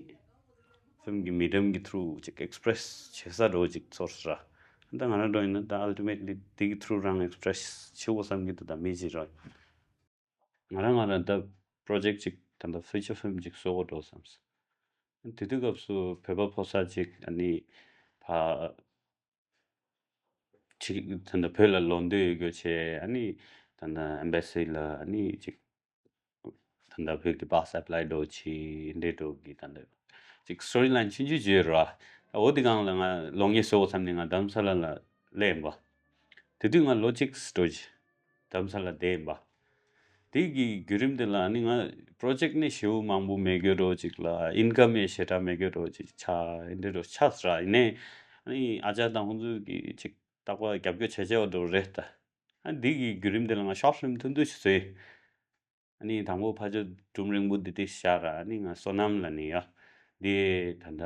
ཕིལམ་གྱི་མི་ཌི་ཡམ་གྱི་ཐུ་རུ་ཅིག་ཨེག་སི་པི་རེ་སི་བྱེད་ས་འདྲ་བོ་ཅིག་ཚོར་སོང་ར། ད་ང་རང་འདྲ་ཡིན་ན་ད་ཨལ་ཊི་མེཊ་ལི་དེ་གི་ཐུ་རུ་རང་ཨེག་སི་པི་རེ་སི་བྱེད་དགོས་བསམ་གྱི་འདུག་ད་མི་གཅིག་ར། ང་རང་ང་རང་ད་པྲོ་ཇེཀ་ཅིག་ད་ད་ཕི་ཅར་ཕིལམ་ཅིག་བཟོ་དགོས་འགྲོ་བསམ་སོང་། དེ་དུས་སྐབས་སུ་བོད་པ་ཕོ་གསར་ཅིག་ཨ་ནི་ཕ་ཅིག་ད་ད་བོད་ལ་ལོག་འདོད་ཡོད་རྒྱུ་བྱས། ཨ་ནི་ད་ད་ཨེམ་བྷ་སི་ལ་ཨ་ནི་ཅིག་ད་ལྟ་བོད་ཀྱི་པཱ་སི་ཊི་ཨེབ་ལའི་འགྲོ་ཆེ་འདྲེ་འགྲོ་གི་ད་ལྟ་ཅིག་སི་ཊོ་རི་ལའིན་ཆུང་ཆུང་བརྗོད་ར། འོ་དེ་སྒང་ལ་ང་ལོག་ངེས་བཟོ་བསམ་ནས་ང་རྡ་རམ་ས་ལ་ལ་སླེབས་ཡིན་པ། དེ་དུས་ང་ལོ་གཅིག་འགྲོ་ཅི་རྡ་རམ་ས་ལ་བསྡད་ཡིན་པ། དེ་གི་བརྒྱུད་རིམ་དེ་ལ་ནི་ང་པྲོ་ཇེཀ་ནི་ཞེ་པོ་མང་པོ་མེད་རྒྱུ་འགྲོ་ཅིག་ལ་ཨིན་ཀམ་ཡང་ཞེ་དྲག་མེད་རྒྱུ་འགྲོ་ཅིག་ཆགས་ཡིན་འདྲེ་འགྲོ་ཆགས་སོང་ར། ཡིན་ནའི་ཨ་ནི་ཨ་ཅག་དང་ཁོང་ཚོ་གི་ཅིག་རྟག་པར་རྒྱབ་སྐྱོར་བྱས་བྱས་པ་འགྲོ་རེད་ད། ཨ་འདི་གི་བརྒྱུད་རིམ་དེ་ལ་ང་ཤོར་ཊི་ཕིལམ་ཐུང་ཐུང་ཞིག་བཟོས། ཨ་ནི་དང་པོ་ཕར་ཕྱོགས་སྒྲུང་རིང་པོ་འདི་དེ་ཤར་ར། ཨ་ནི་ང་བསོད་ནམས་ལ་ནི་ཡ། འདི་ད་ལྟ་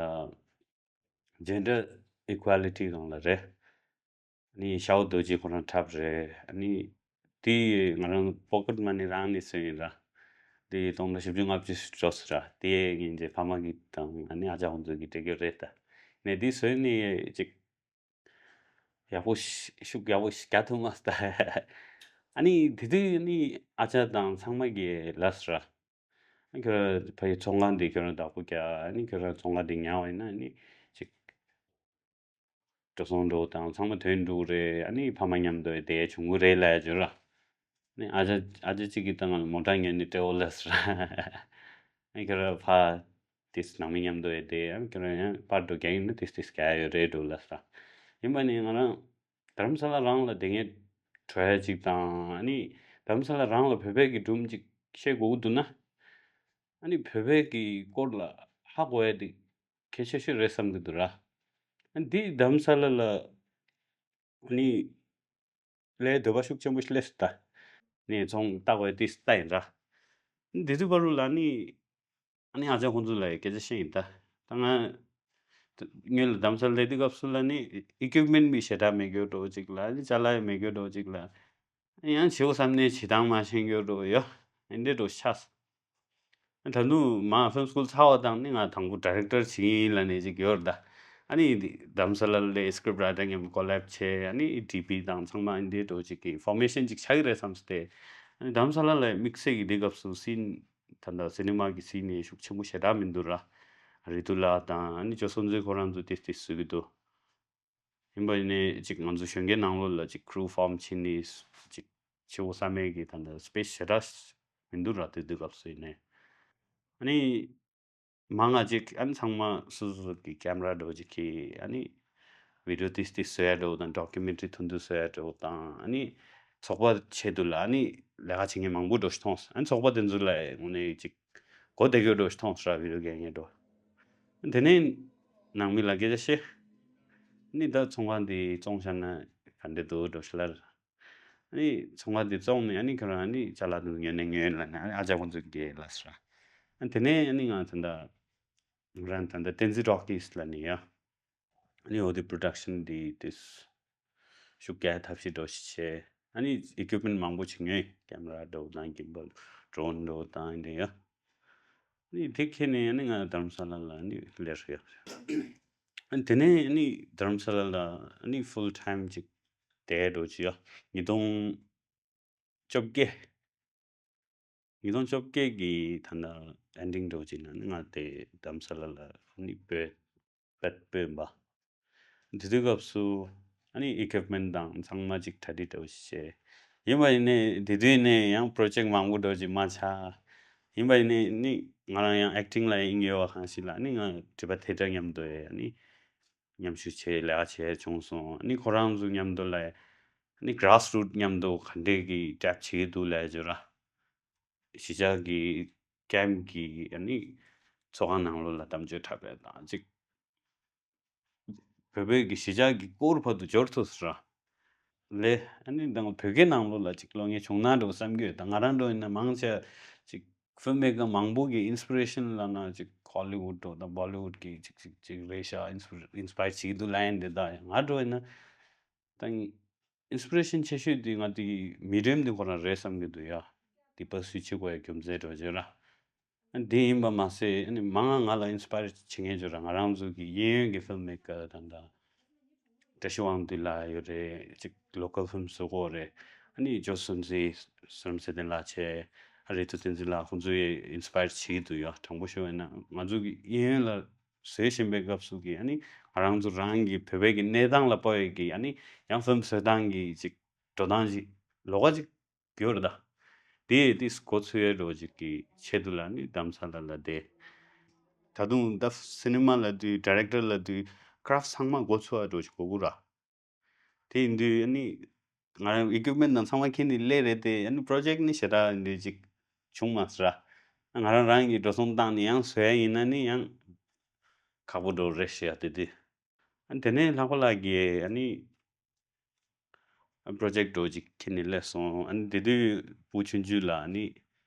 ཇེན་ཌར་ཨི་ཀུ་ཨེ་ལི་ཊི་སྒང་ལ་རེད། ཨ་ནི་ཤའོ་རྡོ་རྗེ་ཁོ་རང་འཁྲབ་རེད། ཨ་ནི་དེ་ང་རང་པོ་ཀེཊ་མ་ནི་རང་ནས་བཟོས་ཡིན་ར། དེ་སྟོང་ཕྲག་བཞི་བཅུ་ལྔ་བཅུ་ཞིག་འགྲོ་སོང་ར། དེ་ངེད་ཀྱི་ཕ་མ་གི་དང་ཨ་ནི་ཨ་ཅག་ཁོང་ཚོ་གི་སྤྲད་རྒྱུ་རེད་ད། ནས་དེ་བཟོས་ནས་ཅིག་ཡག་པོ་ཞིག་ཤུགས་ཡག་པོ་ཞིག་རྒྱག་ཐུབ་མ་སོང་། ཨ་ནི་དེ་དུས་ནི་ཨ་ཅག་དང་ཚང་མ་གིས་ལབ་སོང་ར། ཨ་ཁྱོད་རང་ཕ་གི་ཚོང་ཁང་འདི་ཁྱོད་རང་བདག་པོ་རྒྱག་ཨ་ནི་ཁྱོད་རང་ཚོང་ཁང་འདི་ཉར་བ་ཡིན་ན་ཨ་ནི་ཅིག་ འགྲོ་སོང་འགྲོ་དང་ཚང་མ་དོན་འགྲུག་རེད། ཨ་ནི་ཕ་མ་མཉམ་དུ་བསྡད་བྱུང་གི་རེད་ལབ་ཡ་བརྗོད་ར། ནི་ཨ་ཅག་ཨ་ཅག་གཅིག་གིས་ད་ང་ལ་མོ་ཊ་ཉོས་ནས་སྤྲད་འོ་ལབ་ཟེར། ཨ་ཁྱོད་ར་ཕ་དེས་ནང་མི་མཉམ་དུ་ཡོད་དེ། ཨ་ཁྱོད་ར་ཡང་པར་དུ་རྒྱག་ཡིན་ན་དེས་དེས་རྒྱག་ཡ་ཡོད་རེད་འགྲོ་ལབ་ཟེར། ཡིན་པ་ནི་ང་རང་དྷ་རམ་ས་ལ་རང་ལ་དེ་ངས་བྲོས་ཡ་གཅིག་དང་། ཨ་ནི་དྷ་རམ་ས་ལ་རང་ལ་བོད་པའི་གི་སྒྲུང་གཅིག་བཤད་དགོས་ཀྱི་འདུག་ན། ཨ་ནི་བོད་པའི་གི་སྐོར་ལ་ཧ་གོ་ཡ་དེ་གལ་ཆེ་ཤོས་རེད་བསམ་གྱི་འདུག་ར། ཨ་ནི་དེ་དྷ་རམ་ས་ལ་ལ་ནི་ལས་འདོད་པ་ཤུགས་ཆེན་པོ་སླེབས་སོང་ད། ནི་ཚོང་ལྟ་དགོས་དེ་ལྟ་ཡིན་ར། འདི་དུས་བར་དུ་ལ་ནི་ཨ་ནི་ཨ་ཅག་ཁོང་ཚོ་ལ་སྐད་ཆ་བཤད་ཡིན་ད། ད་ང་སྔོན་ལ་དྷ་རམ་ས་ལ་སླེབས་དུས་སྐབས་སུ་ལ་ནི་ཨི་ཀུབ་མེན་མི་ཞེ་དྲག་མེད་རྒྱུ་འདྲ་བོ་ཅིག་ལ། ཨ་ནི་ཅ་ལག་ཡང་མེད་རྒྱུ་འདྲ་བོ་ཅིག་ལ། ཡང་བྱེའུ་བསམ་ནས་བྱེད་སྟངས་མ་ཤེས་རྒྱུ་འདྲ་བོ་ཡོད། ཨ་འདྲ་འདྲ་བོ་ཆགས་སོང་། ད་དུང་མ་ཧྥིལམ་སི་ཀུལ་ཚར་བ་དང་ནི་ང་དང་པོ་ཌི་རེག་ཊར་བྱེད་ཀྱི་ཡིན་ལབ་ནས་ཅིག་ཡོད་རེད་ད། ཨ་ནི་དྷ་རམ་ས་ལ་ལ་སི་ཀྲིབ་རའི་ཊར་མཉམ་ཀོ་ལེབ་བྱས། ཨ་ནི་ཌི་པི་དང་ཚང་མ་ཨ་འདྲ་འདྲ་བོ་ཅིག་གི་ཕོར་མེ་ཤན་ཅིག་ཆགས་ཀྱི་རེད་བསམ་སྟེ། ཨ་ནི་དྷ་རམ་ས་ལ་ལ་དམིགས་བསལ་གྱི་འདི་སྐབས་སུ་སིན་ད་ལྟ་སི་ནི་མ་གི་སིན་ནི་ཤུགས་ཆེན་པོ་ཞེ་དྲག་མི་འདུག་ར། རི་ཏུ་ལགས་དང་ཨ་ནི་ཇོ་སོན་ཛི་ཁོ་རང་ཚོ་ཏིས་ཏིས་བཟོ་གི་འདུག། ཡིན་པ་ཡིན་ནའི་ཅིག་ང་ཚོ་གཞོན་སྐྱེས་ནང་ལོགས་ལ་ཅིག་ཀྲུ་ཕོམ་བྱེད་ནི་ཅིག་བྱེད་དགོས་བསམ་མེད་ཀྱི་ད་ལྟ་སི་པེ་སི་ཞེ་དྲག་མི་འདུག་ར། དེ་དུས་སྐབས་སུ་ཡིན་ནའི། ཨ་ནི་མང་ང་ཅིག་ཨ་ནི་ཚང་མ་སོ་སོ་སོ་གི་ཀེམ་ར་འདྲ་བོ་ཅིག་གིས་ཨ་ནི་བི་ཌི་ཡོ་ཏིས་ཏིས་བཟོ་ཡ་འདྲ་བོ་དང་ཌོ་ཀུ་མེན་ཊ་རི་ཐུང་ཐུང་བཟོ་ཡ་འདྲ་བོ་དང་། ཨ་ནི་ཚོགས་པ་ཆེད་དུ་ལ་ཨ་ནི་ལས་ཀ་བྱེད་མཁན་མང་པོ་འདྲ་བོ་ཞིག་མཐོང་སོང་། ཨ་ནི་ཚོགས་པ་དེ་ཚོ་ལ་དངོས་གནས་ཅིག་གོ་བདེ་རྒྱུ་འདྲ་བོ་ཞིག་མཐོང་སོང་ར། བི་ཌི་ཡོ་རྒྱག་མཁན་འདྲ་བོ། དེ་ནས་ནང་མི་ལ་སྐད་ཆ་བཤད། ནི་ད་ཚོང་ཁང་འདི་བཙོང་བཞག་ན་ག་འདྲ་འདུག་འདྲ་བོ་ཞིག་ལབ། ནི་ཚོང་ཁང་འདི་བཙོང་ནས་ཨ་ནི་ཁྱོད་རང་ཨ་ནི་ཅ་ལག་འདི་ཉོས་ནས་ཉོས་ལབ་ནས། ཨ་ནི་ཨ་ཅག་ཁོང་ཚོ་གིས་ལབ་ཟེར། ཨ་དེ་ནས་ཨ་ནི་ང་ད་ལྟ་ང་རང་ད་ལྟ་བསྟན་འཛིན་རོ་ཀིས་ལབ་ནས་ཡ། ཨ་ནི་འོ་དེ་པྲོ་ཌག་ཤན་འདི་དེ་ཤུགས་རྒྱག་ཐབས་ཤེས་འདྲ་བོ་ཞིག་བྱས། ཨ་ནི་ཨི་ཀུབ་མེན་མང་པོ་ཞིག་ཉོས། ཀེམ་ར་འདྲ་བོ་དང་གིམ་བལ་ཌོ་རོན་འདྲ་བོ་དང་འདི་ཡ། ནི་དེ་ཁྱེར་ནས་ནི་ང་དྷ་རམ་ས་ལ་ལ་ནི་སླེབས་ཡོད། དེ་ནས་ནི་དྷ་རམ་ས་ལ་ལ་ནི་ཕུལ་ཊའིམ་ཅིག་བསྡད་འགྲོ་གི་ཡོད། ཉིས་སྟོང་བཅོ་བརྒྱད། ཉིས་སྟོང་བཅོ་བརྒྱད་ཀྱི་ད་ལྟ་ཨེན་ཌིང་འགྲོ་གི་ན་ནི་ང་དེ་དྷ་རམ་ས་ལ་ལ་ནི་བོད་བོད་སྤོས་པ། དེ་དུས་སྐབས་སུ་ཨ་ནི་ཨི་ཀུབ་མེན་དང་ཚང་མ་ཅིག་གྲ་སྒྲིག་འདྲ་བོ་ཞིག་བྱས། ཡིན་པ་ཡིན་ནའི་དེ་དུས་ནས་ཡང་པྲོ་ཇེག་མང་པོ་འདྲ་བོ་ཅིག་མ་ཆགས། ཡིན་པ་ཡིན་ནའི་ནི་ང་རང་ཡང་ཨེག་ཊིང་ལ་དབྱིངས་ཡོད་པ་གང་ཞིག་ལ་ནི་ང་དྲི་པ་དེ་འདྲ་མཉམ་དུ་ཡ་ནི་མཉམ་ཞུགས་བྱས་ལས་ཀ་བྱས་བྱུང་སོང་། ནི་ཁོ་རང་ཚོ་མཉམ་དུ་ལ་ནི་གྷ་ར་སི་རུ་ཊི་མཉམ་དུ་ག་འདྲས་ཀྱི་གྲབས་བྱེད་ཀྱི་འདུག་ལབ་བརྗོད་ར། གཞིས་ཆགས་ཀྱི་ཀེམ་གྱི་ཨ་ནི་ཚོགས་ཁང་ནང་ལོགས་ལ་གཏམ་བརྗོད་འཁྲབ་པ་དང་ཅིག་བོད་པའི་གི་གཞིས་ཆགས་ཀྱི་སྐོར་བར་དུ་འབྱོར་ཐུབ་ཟེར་ར། ལས་ཨ་ནི་ད་བོད་སྐད་ནང་ལོགས་ལ་ཅིག་ཀློག་མཁན་བྱུང་ན་འགྲོ་བསམ་གྱི་ཡོད། ད་ང་རང་འགྲོ་ཡིན་ན་མང་ཆེ་ཅིག་ཕིལམ་མེ་ཀར་མང་པོ་གི་ཨིན་སི་པི་རེ་ཤན་ལབ་ན་ཅིག་ཧོ་ལི་ཝུཌ་འགྲོ་དང་བོ་ལི་ཝུཌ་གི་ཅིག་ཅིག་ཅིག་རེད་ཤག་ཨིན་སི་པི་རེ་ཨིན་སི་པ་ཡར་བྱེད་ཀྱི་འདུག་ལབ་ཡིན། དེ་ད་ང་འགྲོ་ཡིན་ན་ད་ཨིན་སི་པི་རེ་ཤན་ཆེ་ཤོས་དེ་ང་དེ་མི་ཌི་ཡམ་དེ་ཁོ་རང་རེད་བསམ་གྱི་འདུག་ཡ། དེ་པར་སུས་བྱེད་དགོས་ཡ་རྒྱུ་མཚན་འགྲོ་བྱེད་ར། དེ་ཡིན་པ་མ་ཟད་ཨ་ནི་མང་ང་ང་ལ་ཨིན་སི་པ་ཡར་བྱེད་མཁན་ཅིག་ཡོད་ར། ང་རང་ཚོ་གི་གཡས་གཡོན་གྱི་ཕིལམ་མེ་ཀར་ད་ལྟ་བཀྲ་ཤིས་དབང་འདུས་ལགས་ཡོད་རེད། ཅིག་ལོ་ཀལ་ཕིལམ་བཟོ་གི་ཡོད་རེད། ཨ་ནི་ཇོ་སོན་ཛི་བསོད་ནམས་ཚེ་བརྟན་ལགས་བྱས། ཨ་རི་ཐུ་བསྟན་འཛིན་ལགས་ཁོང་ཚོ་ཡིས་ཨིན་སི་པ་ཡར་བྱེད་ཀྱི་འདུག་ཡ། དྲང་པོ་ཞུ་བ་ཡིན་ན་ང་ཚོ་གི་གཡས་གཡོན་ལ་བཟོས་བཞིན་པའི་སྐབས་སུ་གི་ཨ་ནི་ང་རང་ཚོ་རང་གི་བོད་པའི་གི་གནས་སྟངས་ལ་དཔག་པའི་གི་ཨ་ནི་ཡང་ཕིལམ་བཟོ་སྟངས་གི་ཅིག་འགྲོ་སྟངས་ཅིག་ལོགས་ཀ་ཅིག་ཡོད་རེད་ད། དེ་དེ་འགོ་ཚུགས་ཡས་འགྲོ་ཅིག་གི་ཆེད་དུ་ལ་ནི་དྷ་རམ་ས་ལ་ལ་བསྡད། ད་དུང་ད་སི་ནི་མ་ལབ་དུས་ཌི་རེག་ཊར་ལབ་དུས་ཀ་རབ་ཚང་མ་འགོ་ཚུགས་ཡས་འགྲོ་ཅིག་དགོས་ཀྱི་ར། དེ་ཡིན་དུས་ཨ་ནི་ང་རང་ཨི་ཀུབ་མེན་དང་ཚང་མ་ཁྱེར་ནས་སླེབས་རེད་དེ། ཨ་ནི་པྲོ་ཇེག་ནི་ཞེ་དྲག་འདི་ཅིག་བྱུང་མ་སོང་ར། ང་རང་རང་གིས་འགྲོ་སོང་བཏང་ནས་ཡང་བཟོ་ཡས་ཡིན་ན་ནི་ཡང་ཁག་པོ་འགྲོ་རེད་ཤག་ཡ། དེ་དུས་ཨ་ནི་དེ་ནས་ལྷག་པ་ལགས་ཀྱིས་ཨ་ནི། པྲོ་ཇེག་འདྲ་བོ་ཅིག་ཁྱེར་ནས་སླེབས་སོང་། ཨ་ནི་དེ་དུས་བུ་ཆུང་ཆུང་ལ་ཨ་ནི་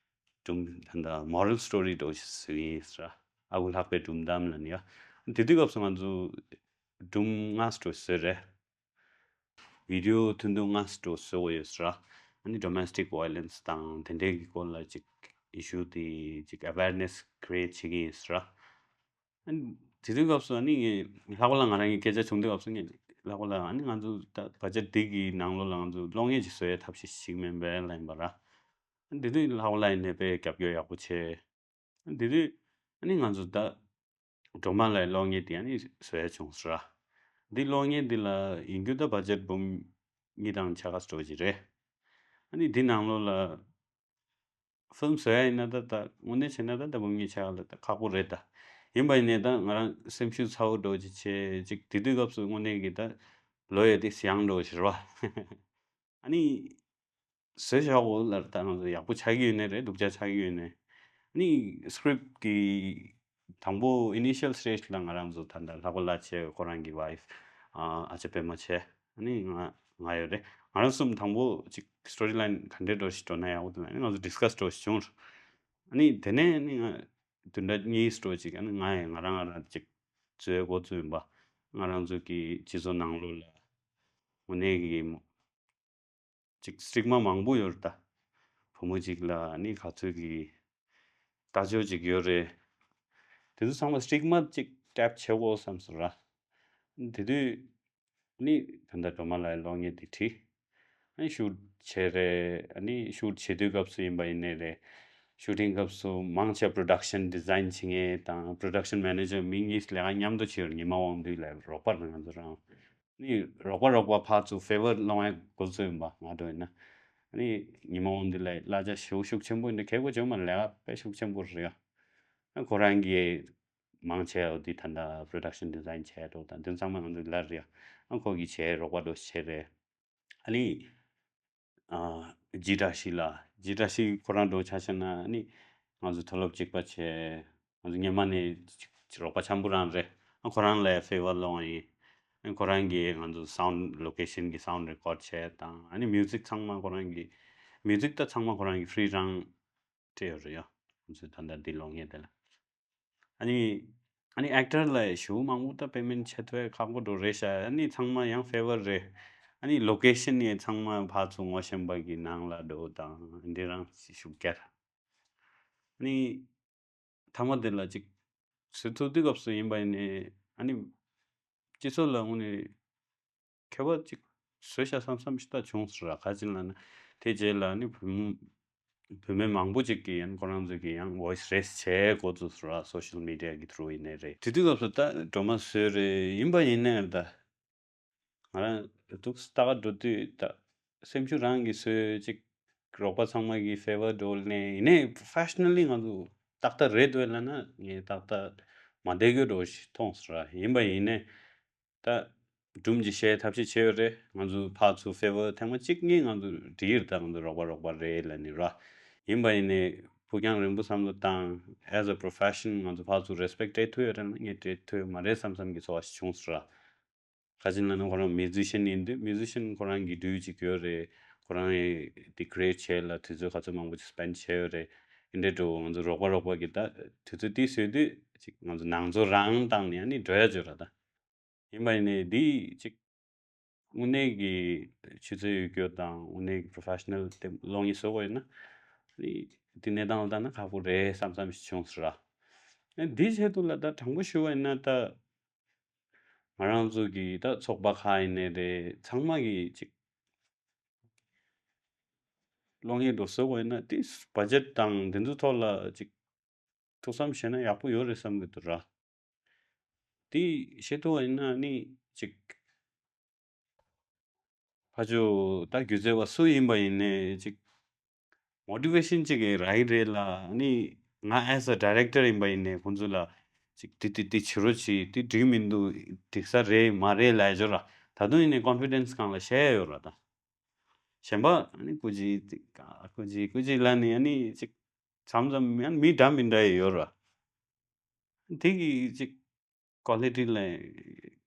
སྒྲུང་ད་ལྟ་མོ་རལ་སི་ཊོ་རི་འདྲ་བོ་ཞིག་བཟོས་ཡིན་ཟེར། ཨ་ཁུ་ལྷག་པའི་སྒྲུང་གཏམ་ལབ་ནས་ཡ། དེ་དུས་སྐབས་སུ་ང་ཚོ་སྒྲུང་ལྔ་འདྲ་བོ་བཟོས་རེད། བི་ཌི་ཡོ་ཐུང་ཐུང་ལྔ་འདྲ་བོ་བཟོས་ཡོད་ཟེར། ཨ་ནི་ཌོ་མེ་སི་ཊིག་ཝའི་ལེན་སི་དང་དེ་འདྲའི་གི་སྐོར་ལ་ཅིག་ཨི་ཤུ་དེ་ཅིག་ཨ་ཝེར་ནེ་སི་ཀི་རི་ཨེ་ཊི་བྱེད་ཀྱི་ཡིན་ཟེར། ཨ་ནི་དེ་དུས་སྐབས་སུ་ཨ་ནི་ངས་ལྷག་པ་ལ་ང་རང་གི་སྐད་ཆ་བྱུང་དུས་སྐབས་སུ་ངས་ལྷག་པ་ལ་ཨ་ནི་ང་ཚོ་ད་བར་ཆད་འདི་གི་ནང་ལོགས་ལ་ང་ཚོ་གློག་བརྙན་ཅིག་བཟོ་ཡའི་ཐབས་ཤེས་ཤིག་མིན་པས་ལབ་ཡིན་པ་ར། ཨ་ནི་དེ་དུས་ལྷག་པ་ལ་ཡིན་ནས་དཔེ་རྒྱབ་སྐྱོར་ཡག་པོ་བྱས། ཨ་ནི་དེ་དུས་ཨ་ནི་ང་ཚོ་ད་སྒྲོལ་མ་ལགས་གློག་བརྙན་དེ་ཨ་ནི་བཟོ་ཡ་བྱུང་ཟེར་ར། འདི་གློག་བརྙན་འདི་ལ་ཡིན་རྒྱུ་ད་བ་ཇེཊ་འབུམ་གཉིས་དང་ཕྱེད་ཀ་ཙམ་ཅིག་རེད། ཨ་ནི་འདི་ནང་ལོགས་ལ་ཕིལམ་བཟོ་ཡ་ཡིན་ན་ད་ད་དངོས་གནས་བྱས་ན་ད་ད་འབུམ་གཉིས་ཕྱེད་ཀ་ལ་ད་ཁག་པོ་རེད་ད། ཡིན་པ་ཡིན་ནའི་ད་ང་རང་སེམས་ཤུགས་ཚ་བོ་འདྲ་བོ་ཅིག་བྱས་ཅིག་དེ་དུས་སྐབས་སུ་དངོས་གནས་ཀྱི་ད་ལོ་ཡ་དེ་ཡང་འདྲ་བོ་ཞིག་རེད་བ། ཨ་ནི། བཟོས་བཞག་གོ་ལར་ད་ང་ཚོ་ཡག་པོ་ཆགས་ཀྱི་ཡོད་ནའི་རེད། སྡུག་ཅག་ཆགས་ཀྱི་ཡོད་ནའི། ནི་སི་ཀི་རིབ་ཀྱི་དང་པོ་ཨི་ནི་ཤལ་སི་ཊེཇ་ལ་ང་རང་ཚོ་ད་ལྟ་ལྷག་པ་ལགས་བྱས། ཁོ་རང་གི་ཝའི་ཕི་ཨ་ཅག་པད་མ་བྱས། ནི་ང་ང་ཡོད་རེད། ང་རང་གསུམ་དང་པོ་ཅིག་སི་ཊོ་རི་ལའིན་ག་འདྲས་འགྲོ་ཞིག་འགྲོ་ན་ཡག་པོ་འདུག་ལ་ནི་ང་ཚོ་ཌི་སི་ཀ་སི་འགྲོ་ཞིག་བྱུང་། ནི་དེ་ནས་ནི་ང་བདུན་ཕྲག་གཉིས་འགྲོ་ཅིག་ནི་ང་ཡང་ང་རང་ང་རང་ཅིག་བཟོས་འགོ་བཙུགས་ཡིན་པ། ང་རང་ཚོ་གི་སྤྱི་ཚོགས་ནང་ལོགས་ལ་དངོས་གནས་ཀྱི་ཅིག་སི་ཊིག་མ་མང་པོ་ཡོད་རེད་ད། བུ་མོ་ཅིག་ལ་ནི་ག་ཚོད་ཀྱི་ལྟ་ཕྱོགས་ཅིག་ཡོད་རེད། དེ་ཚོ་ཚང་མ་སི་ཊིག་མ་ཅིག་ཊེབ་བྱེད་དགོས་བསམ་སོང་ར། དེ་དུས་ནི་ད་ལྟ་སྒྲོལ་མ་ལགས་གློག་བརྙན་དེ་བྲིས། ཨ་ནི་ཤུ་ཊི་བྱས་རེད། ཨ་ནི་ཤུ་ཊི་བྱེད་དུས་སྐབས་སུ་ཡིན་པ་ཡིན་ནའི་རེད། ཤུ་ཊིང་སྐབས་སུ་མང་ཆེ་པོ་རོ་ཌག་ཤན་ཌི་ཛའིན་བྱེད་མཁན་དང་པྲོ་ཌག་ཤན་མེ་ནེ་ཇར་མི་གཉིས་ལས་ཀ་མཉམ་དུ་བྱས་ཡོད་རེད། ཉི་མ་དབང་འདུས་ལགས་རོགས་པ་རེད། ང་ཚོ་རང་ནི་རོགས་པ་རོགས་པ་ཕར་ཚུར་ཕེ་ཝར་སློང་ཡ་འགོ་བཙུགས་ཡིན་པ། ང་འདྲ་ཡིན་ན་ནི་ཉི་མ་དབང་འདུས་ལགས་གླ་ཆ་ཞེ་པོ་ཤུགས་ཆེན་པོ་ཡིན་ན་གལ་པོ་བྱུང་མ་རེད། ལས་ཀ་དཔེ་ཤུགས་ཆེན་པོ་རེད་ཡ། ཁོ་རང་གིས་མང་ཆེ་བ་འདི་ད་ལྟ་པྲོ་ཌག་ཤན་ཌི་ཛའིན་བྱས་འགྲོ་དང་དེ་ཚང་མ་ང་ཚོའི་ལག་རེད། ཨ་ཁོ་གིས་བྱས་རོགས་པ་འདྲ་བྱས་རེད། ཨ་ནི་ཨ་ཇི་བཀྲ་ཤིས་ལགས། ཇི་བཀྲ་ཤིས་ཁོ་རང་འདྲ་ཆ་བཞག་ན་ཨ་ནི་ང་ཚོ་མཐོ་སློབ་གཅིག་པ་བྱས། ང་ཚོ་སྔོན་མ་ནས་རོགས་པ་འཆམ་པོ་རང་རེད། ཨ་ཁོ་རང་ལ་ཕེ་ཝར་སློང་བ་ཡིན། ཨ་ཁོ་རང་གིས་ང་ཚོ་སའུན་ཌི་ལོ་ཀེ་ཤན་གྱི་སའུན་ཌི་རེ་ཀོཌ་བྱས་དང་ཨ་ནི་མིའུ་ཟིག་ཚང་མ་ཁོ་རང་གིས་མིའུ་ཟིག་ད་ཚང་མ་ཁོ་རང་གིས་ཕི་རི་རང་སྤྲད་ཡོད་རེད་ཡ། ང་ཚོའི་ད་ལྟ་འདི་གློག་བརྙན་དེ་ལ། ཨ་ནི་ཨ་ནི་ཨེག་ཊར་ལ་ཞེ་པོ་མང་པོ་ད་པེ་མེན་ཊི་བྱེད་ཐུབ་ཡ་ཁག་པོ་འདྲ་རེད་ཤག་ཨ་ནི་ཚང་མ་ཡང་ཕེ་ཝར་རེད། ཨ་ནི་ལོ་ཀེ་ཤན་ཡང་ཚང་མ་ཕར་ཚུར་ངོ་ཤེས་པ་གི་ནང་ལ་འགྲོ་དང་འདི་རང་ཞིག་ཤུགས་རྒྱག་ཨ་ནི་མཐའ་མ་དེ་ལ་ཅིག་བཟོ་ཐུབ་དུས་སྐབས་སུ་ཡིན་པ་ཡིན་ནའི་ཨ་ནི་སྤྱི་ཚོགས་ལ་དངོས་གནས་ཁྱད་པར་ཅིག་བཟོས་ཤག་བསམ་བསམ་ཞིག་ད་བྱུང་སོང་ར། ག་ཅི་ལབ་ན་དེ་རྗེས་ལ་ནི་བུ་མོ་བུད་མེད་མང་པོ་ཅིག་གིས་ཡང་ཁོ་རང་ཚོ་གིས་ཡང་ཝོ་ཡི་སི་རེ་ཡིས་བྱེད་འགོ་བཙུགས་སོང་ར། སོ་ཤལ་མི་ཌི་ཡ་གི་ཐུ་རུ་ཡིན་ནའི་རེད། དེ་དུས་སྐབས་སུ་ད་སྒྲོལ་མ་བཟོས་རེད། ཡིན་པ་ཡིན་ནའི་ད་ང་རང་ཐུགས་ལྟ་ག་འགྲོ་དུས་ད་སེམས་ཤུགས་རང་གིས་བཟོས་ཅིག་རོགས་པ་ཚང་མ་གིས་ཕེ་ཝར་སྤྲོད་ནས་ཡིན་ནའི་པྲོ་ཕེ་ཤ་ནལ་ལི་ང་ཚོ་ཏག་ཏག་རེད་འདུག་ལབ་ན་ངས་ཏག་ཏག་མ་བསྡད་རྒྱུ་འདྲ་བོ་ཞིག་མཐོང་སོང་ར། ཡིན་པ་ཡིན་ནའི་ད་སྒྲུང་ཅིག་བཤད་ཐབས་ཤེས་བྱས་ཡོད་རེད། ང་ཚོ་ཕར་ཚུར་ཕེ་ཝར་ཐེངས་མ་གཅིག་གཉིས་ང་ཚོ་བྲིས་ཡོད་རེད། ད་ང་ཚོ་རོགས་པ་རོགས་པ་རེད་ལབ་ནས་ར། ཡིན་པ་ཡིན་ནའི་ཕུགས་རྒྱང་རིང་པོ་བསམ་བློ་བཏང་། as a profession ང་ཚོ་ཕར་ཚུར་རེ་སི་པེག་སྤྲད་ཐུབ་ཡོད་རེད་ན་ངས་སྤྲད་ཐུབ་ཡོད་མ་རེད་བསམ་བསམ་གྱི་ཚོར་བ་ཞིག་བྱུང་སོང་ར། ག་ཅི་ལབ་ན་ཁོ་རང་མིའུ་ཟི་ཤན་ཡིན་དུས་མིའུ་ཟི་ཤན་ཁོ་རང་གི་འགྲུལ་ཅིག་ཡོད་རེད། ཁོ་རང་ཡི་དེ་ཀི་རི་ཨེ་ཊི་བྱེད་ལ་དུས་ཚོད་ག་ཚོད་མང་པོ་ཅིག་སི་པེན་ཌི་བྱས་ཡོད་རེད། ཨིན་འདྲའི་འགྲོ་ང་ཚོ་རོགས་པ་རོགས་པ་གི་ད་དུས་ཚོད་དེ་བཟོས་དུས་ཅིག་ང་ཚོ་ནང་ཚོ་རང་བཏང་ནས་ཨ་ནི་འགྲོ་ཡ་ཅིག་ཡོད་ར། ད་ཡིན་པ་ཡིན་ནའི་འདི་ཅིག་དངོས་གནས་ཀྱི་ཆུ་ཚོད་ཡོད་རྒྱུ་དང་དངོས་གནས་ཀྱི་པྲོ་ཕེ་ཤ་ནལ་དེ་གློག་བརྙན་བཟོ་དགོས་ཡོད་ན་འདི་འདི་གནས་སྟངས་ལ་ལྟ་ན་ཁག་པོ་རེད་བསམ་བསམ་ཞིག་བྱུང་སོང་ར། ཨ་འདི་ཆེད་དུ་ལ་ད་དྲང་པོ་ཞུ་བ་ཡིན་ན་ད། ང་རང་ཚོ་གི་ད་ཚོགས་པ་ཁག་ཡིན་ནའི་རེད། ཚང་མ་གི་ཅིག་གློག་བརྙན་འདྲ་བཟོ་དགོས་ཡིན་ན་དེ་བ་ཇེཊ་དང་དེ་ཚོ་ཐོག་ལ་ཅིག་ཐུགས་བསམ་བཞེས་ན་ཡག་པོ་ཡོད་རེད་བསམ་གི་འདུག་ར། དེ་བཤད་ཐུབ་པ་ཡིན་ན་ནི་ཅིག་ཕར་ཕྱོགས་ད་སྒྱུ་རྩལ་བ་སུ་ཡིན་པ་ཡིན་ནའི་ཅིག་མོ་ཊི་ཝེ་ཤན་ཅིག་རག་གི་རེད་ལ། ཨ་ནི་ང་as a director ཡིན་པ་ཡིན་ནའི་ཁོང་ཚོ་ལ་ཅིག་འདི་འདི་འདི་བྱེད་རོགས་བྱེད། འདི་འགྲིག་མི་འདུག་འགྲིག་ས་རེད་མ་རེད་ལབ་ཡ་ཅིག་ཡོད་ར། ད་དུང་ཡིན་ནའི་ཀོན་ཕི་ཌེན་སི་སྒང་ལ་བཤད་ཡ་ཡོད་ར། ད་གཞན་པ་ཨ་ནི་ཀུ་ཅི་ཀུ་ཅི་ཀུ་ཅི་ལབ་ནས་ཨ་ནི་ཅིག་མཚམས་མཚམས་ཨ་ནི་མི་འདྲ་མི་འདྲ་ཡི་ཡོད་ར། དེ་གི་ཅིག་ཀོ་ལི་ཊི་ལ་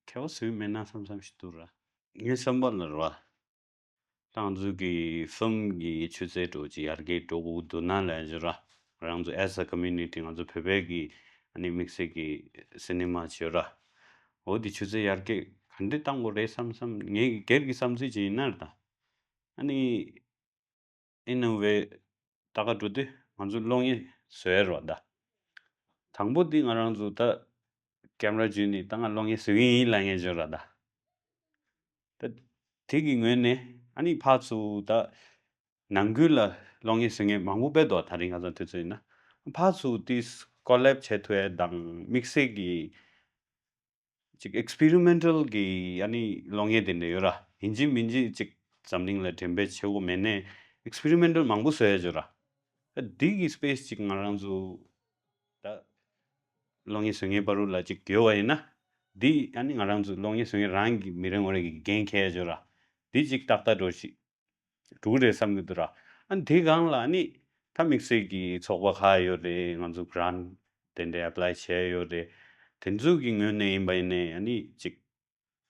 ཁྱད་པར་བཟོས་མེད་ན་བསམ་བསམ་ཞིག་འདུག་ར། ངའི་བསམ་པ་ལ་ར། ད་ང་ཚོ་གི་ཕིལམ་གི་ཆུ་ཚད་འདྲ་ཅིག་ཡར་རྒྱས་འགྲོ་དགོས་འདུག་ན་ལབ་ཡ་ཅིག་ཡོད་ར། ང་རང་ཚོ་as a community ང་ཚོ་བོད་པའི་གི་ཨ་ནི་དམིགས་བསལ་གི་སི་ནི་མ་ཅིག་ཡོད་ར། འོ་དེ་ཆུ་ཚད་ཡར་རྒྱས་ག་འདྲས་གཏང་དགོས་རེད་བསམ་བསམ་ངའི་སྒེར་གྱི་བསམ་ཚུལ་ཅིག་ཡིན་ན་ར། ད་ཨ་ནི་in a way ད་ག་འགྲོ་དུས་ང་ཚོ་གློག་བརྙན་བཟོ་ཡ་ར་བ་ད། དང་པོ་འདི་ང་རང་ཚོ་ད་ཀེམ་ར་བརྒྱུད་ནས་ད་ང་གློག་བརྙན་བཟོ་གི་ཡིན་ལབ་མཁན་ཅིག་ཡོད་ར་ད། ད་དེ་གི་ངོས་ནས་ཨ་ནི་ཕར་ཚུར་ད་ནང་ཁུལ་ལ་གློག་བརྙན་བཟོ་མཁན་མང་པོ་དཔེ་འདུག་ད་རིང་ང་ཚོ་དུས་ཚོད་ཡིན་ན་ཕར་ཚུར་དེ་ཀོ་ལེབ་བྱེད་ཐུབ་ཡ་དང་དམིགས་བསལ་གྱི་ ཅིག་ཨེགས་པེ་རི་མེན་ཊལ་གྱི་ཨ་ནི་གློག་བརྙན་དེ་འདྲ་ཡོད་ར། ཡིན་གཅིག་མིན་གཅིག་ཅིག་འཛམ་གླིང་ལ་འགྲེམས་སྤེལ་བྱེད་དགོས་མེད་ནའི་ཨེགས་པེ་རི་མེན་ཊལ་མང་པོ་བཟོ་ཡ་ཡོད་ར། ཨ་འདི་གི་སི་པེ་སི་ཅིག་ང་རང་ཚོ་ད་གློག་བརྙན་བཟོ་མཁན་བར་དུ་ལ་ཅིག་ཡོད་པ་ཡིན་ན། འདི་ཨ་ནི་ང་རང་ཚོ་གློག་བརྙན་བཟོ་མཁན་རང་གི་མི་རེ་ངོ་རེ་གི་འགན་འཁྱེར་ཡ་ཡོད་ར། འདི་ཅིག་ཏག་ཏག་འགྲོ་ཞིག་འགྲོ་གི་རེད་བསམ་གྱི་འདུག་ར། ཨ་ནི་དེ་སྒང་ལ་ཨ་ནི་ད་དམིགས་བསལ་གྱི་ཚོགས་པ་ཁག་ཡོད་རེད། ང་ཚོ་གྷ་རན་ཊི་དེ་འདྲའི་ཨེབ་ལའི་བྱས་ཡོད་རེད། དེ་ཚོ་གི་ངོས་ནས་ཡིན་པ་ཡིན་ནའི་ཨ་ནི་ཅིག་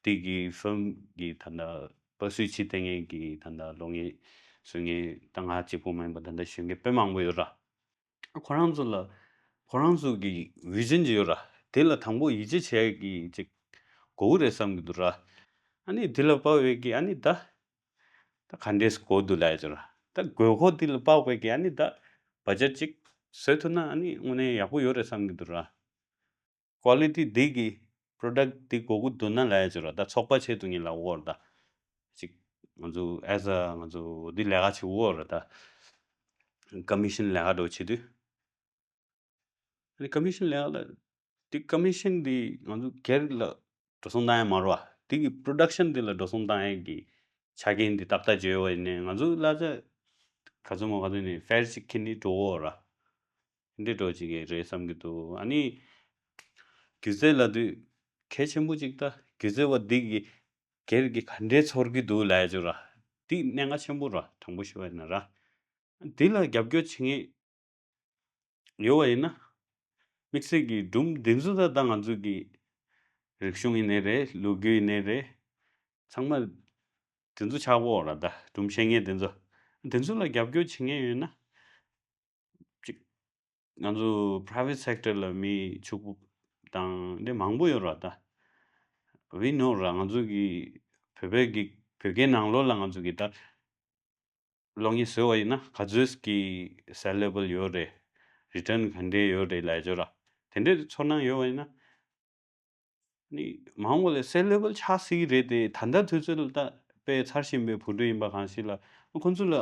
དེ་གི་ཕིལམ་གི་ད་ལྟ་པར་སུ་བྱེད་བསྡད་མཁན་གྱི་ད་ལྟ་གློག་བརྙན་བཟོ་མཁན་ད་ང་གཅིག་པུ་མ་ཡིན་པ་ད་ལྟ་གཞོན་སྐྱེས་དཔེ་མང་པོ་ཡོད་ར། ཁོ་རང་ཚོ་ལ་ཁོ་རང་ཚོ་གི་བི་ཞན་ཅིག་ཡོད་ར། དེ་ལ་དང་པོ་ཡིད་ཆེས་བྱེད་ཀྱི་ཅིག་དགོས་ཀྱི་རེད་བསམ་གྱི་འདུག་ར། ཨ་ནི་དེ་ལ་དཔག་པའི་གི་ཨ་ནི་ད་ད་ག་འདྲས་དགོས་འདུག་ལབ་ཡ་ཅིག་ར། ད་དགོས་མཁོ་དེ་ལ་དཔག་པའི་གི་ཨ་ནི་ད་བ་ཇེཊ་ཅིག་བཟོས་ཐུབ་ན་ཨ་ནི་དངོས་གནས་ཡག་པོ་ཡོད་རེད་བསམ་གྱི་འདུག་ར། ཀོ་ལི་ཊི་འདི་གི་པྲོ་ཌག་འདི་དགོས་ཀྱི་འདུག་ན་ལབ་ཡ་ཅིག་ར། ད་ཚོགས་པ་ཆེད་དུ་ངས་ལབ་ཡོད་ར། ད་ཅིག་ང་ཚོ་ཨེ་ཛ་ང་ཚོ་འདི་ལས་ཀ་བྱེད་ཡོད་ར། ད་ཀོ་མི་ཤན་ལས་ཀ་འདྲ་བོ་བྱེད་དུས། ཨ་ནི་ཀོ་མི་ཤན་ལས་ཀ་ལ་དེ་ཀོ་མི་ཤན་འདི་ང་ཚོ་སྒེར་ལ་འགྲོ་སོང་བཏང་ཡ་མ་རེད་བ། དེ་གི་པྲོ་ཌག་ཤན་འདི་ལ་འགྲོ་སོང་བཏང་ཡ་གི་ཆ་རྐྱེན་འདི་ཏག་ཏག་བརྗོད་ཡོད་ཡིན་ནའི་ང་ཚོ་གླ་ཆ་ག་ཚོད་མོ་ག་ཚོད་ནི་ཕེར་ཅིག་ཁྱེར་ནི་འགྲོ་འོ་ར། འདི་འགྲོ་ཅིག་གི་རེད་བསམ་གྱི་འདུག་ཨ་ནི་སྒྱུ་རྩལ་ལབ་དུས་གལ་ཆེན་པོ་ཅིག་ད་སྒྱུ་རྩལ་བ་འདི་གི་སྒེར་གྱི་ག་འདྲའི་ཚོར་གྱི་འདུག་ལབ་ཡ་ཅིག་ར། འདི་གནད་འགག་ཆེན་པོ་ར། དྲང་པོ་ཞུ་བ་ཡིན་ན་ར། འདི་ལ་རྒྱབ་སྐྱོར་བྱེད་མཁན་ཡོད་པ་ཡིན་ན། དམིགས་བསལ་གྱི་སྒྲུང་འདི་ཚོ་ད་ལྟ་ང་ཚོ་གི་རིག་གཞུང་ཡིན་ནའི་རེད། ལོ་རྒྱུས་ཡིན་ནའི་རེད། ཚང་མ་དེ་ཚོ་ཆགས་ཡོད་ར། ད་སྒྲུང་བཤད་མཁན་དེ་ཚོ། དེ་ཚོ་ལ་རྒྱབ་སྐྱོར་བྱེད་མཁན་ཡོད་ན། ཅིག་ང་ཚོ་པ་རའི་ཝེ་ཊི་སེག་ཊར་ལ་མི་ཕྱུག་པོ་དང་འདི་མང་པོ་ཡོད་ར། ད་ཝི་ནོ་ར། ང་ཚོ་གི་བོད་པའི་གི་བོད་སྐད་ནང་ལོགས་ལ་ང་ཚོ་གི་ད་གློག་བརྙན་བཟོས་པ་ཡིན་ན་ག་ཚོད་ཀྱི་སེ་ལེ་བལ་ཡོད་རེད། རི་ཊན་ག་འདྲས་ཡོད་རེད་ལབ་ཡ་ཅིག་ར། དེ་འདྲས་ཚོར་སྣང་ཡོད་པ་ཡིན་ན། ནི་མང་བོ་ལས་སེ་ལེ་བལ་ཆགས་སྲིད་ཀྱི་རེད་དེ། ད་ལྟ་དུས་ཚོད་ལ་ད་དཔེ་འཚར་བཞིན་པའི་བུ་ཕྲུག་ཡིན་པ་གང་ཞིག་ལ་ཁོང་ཚོ་ལ་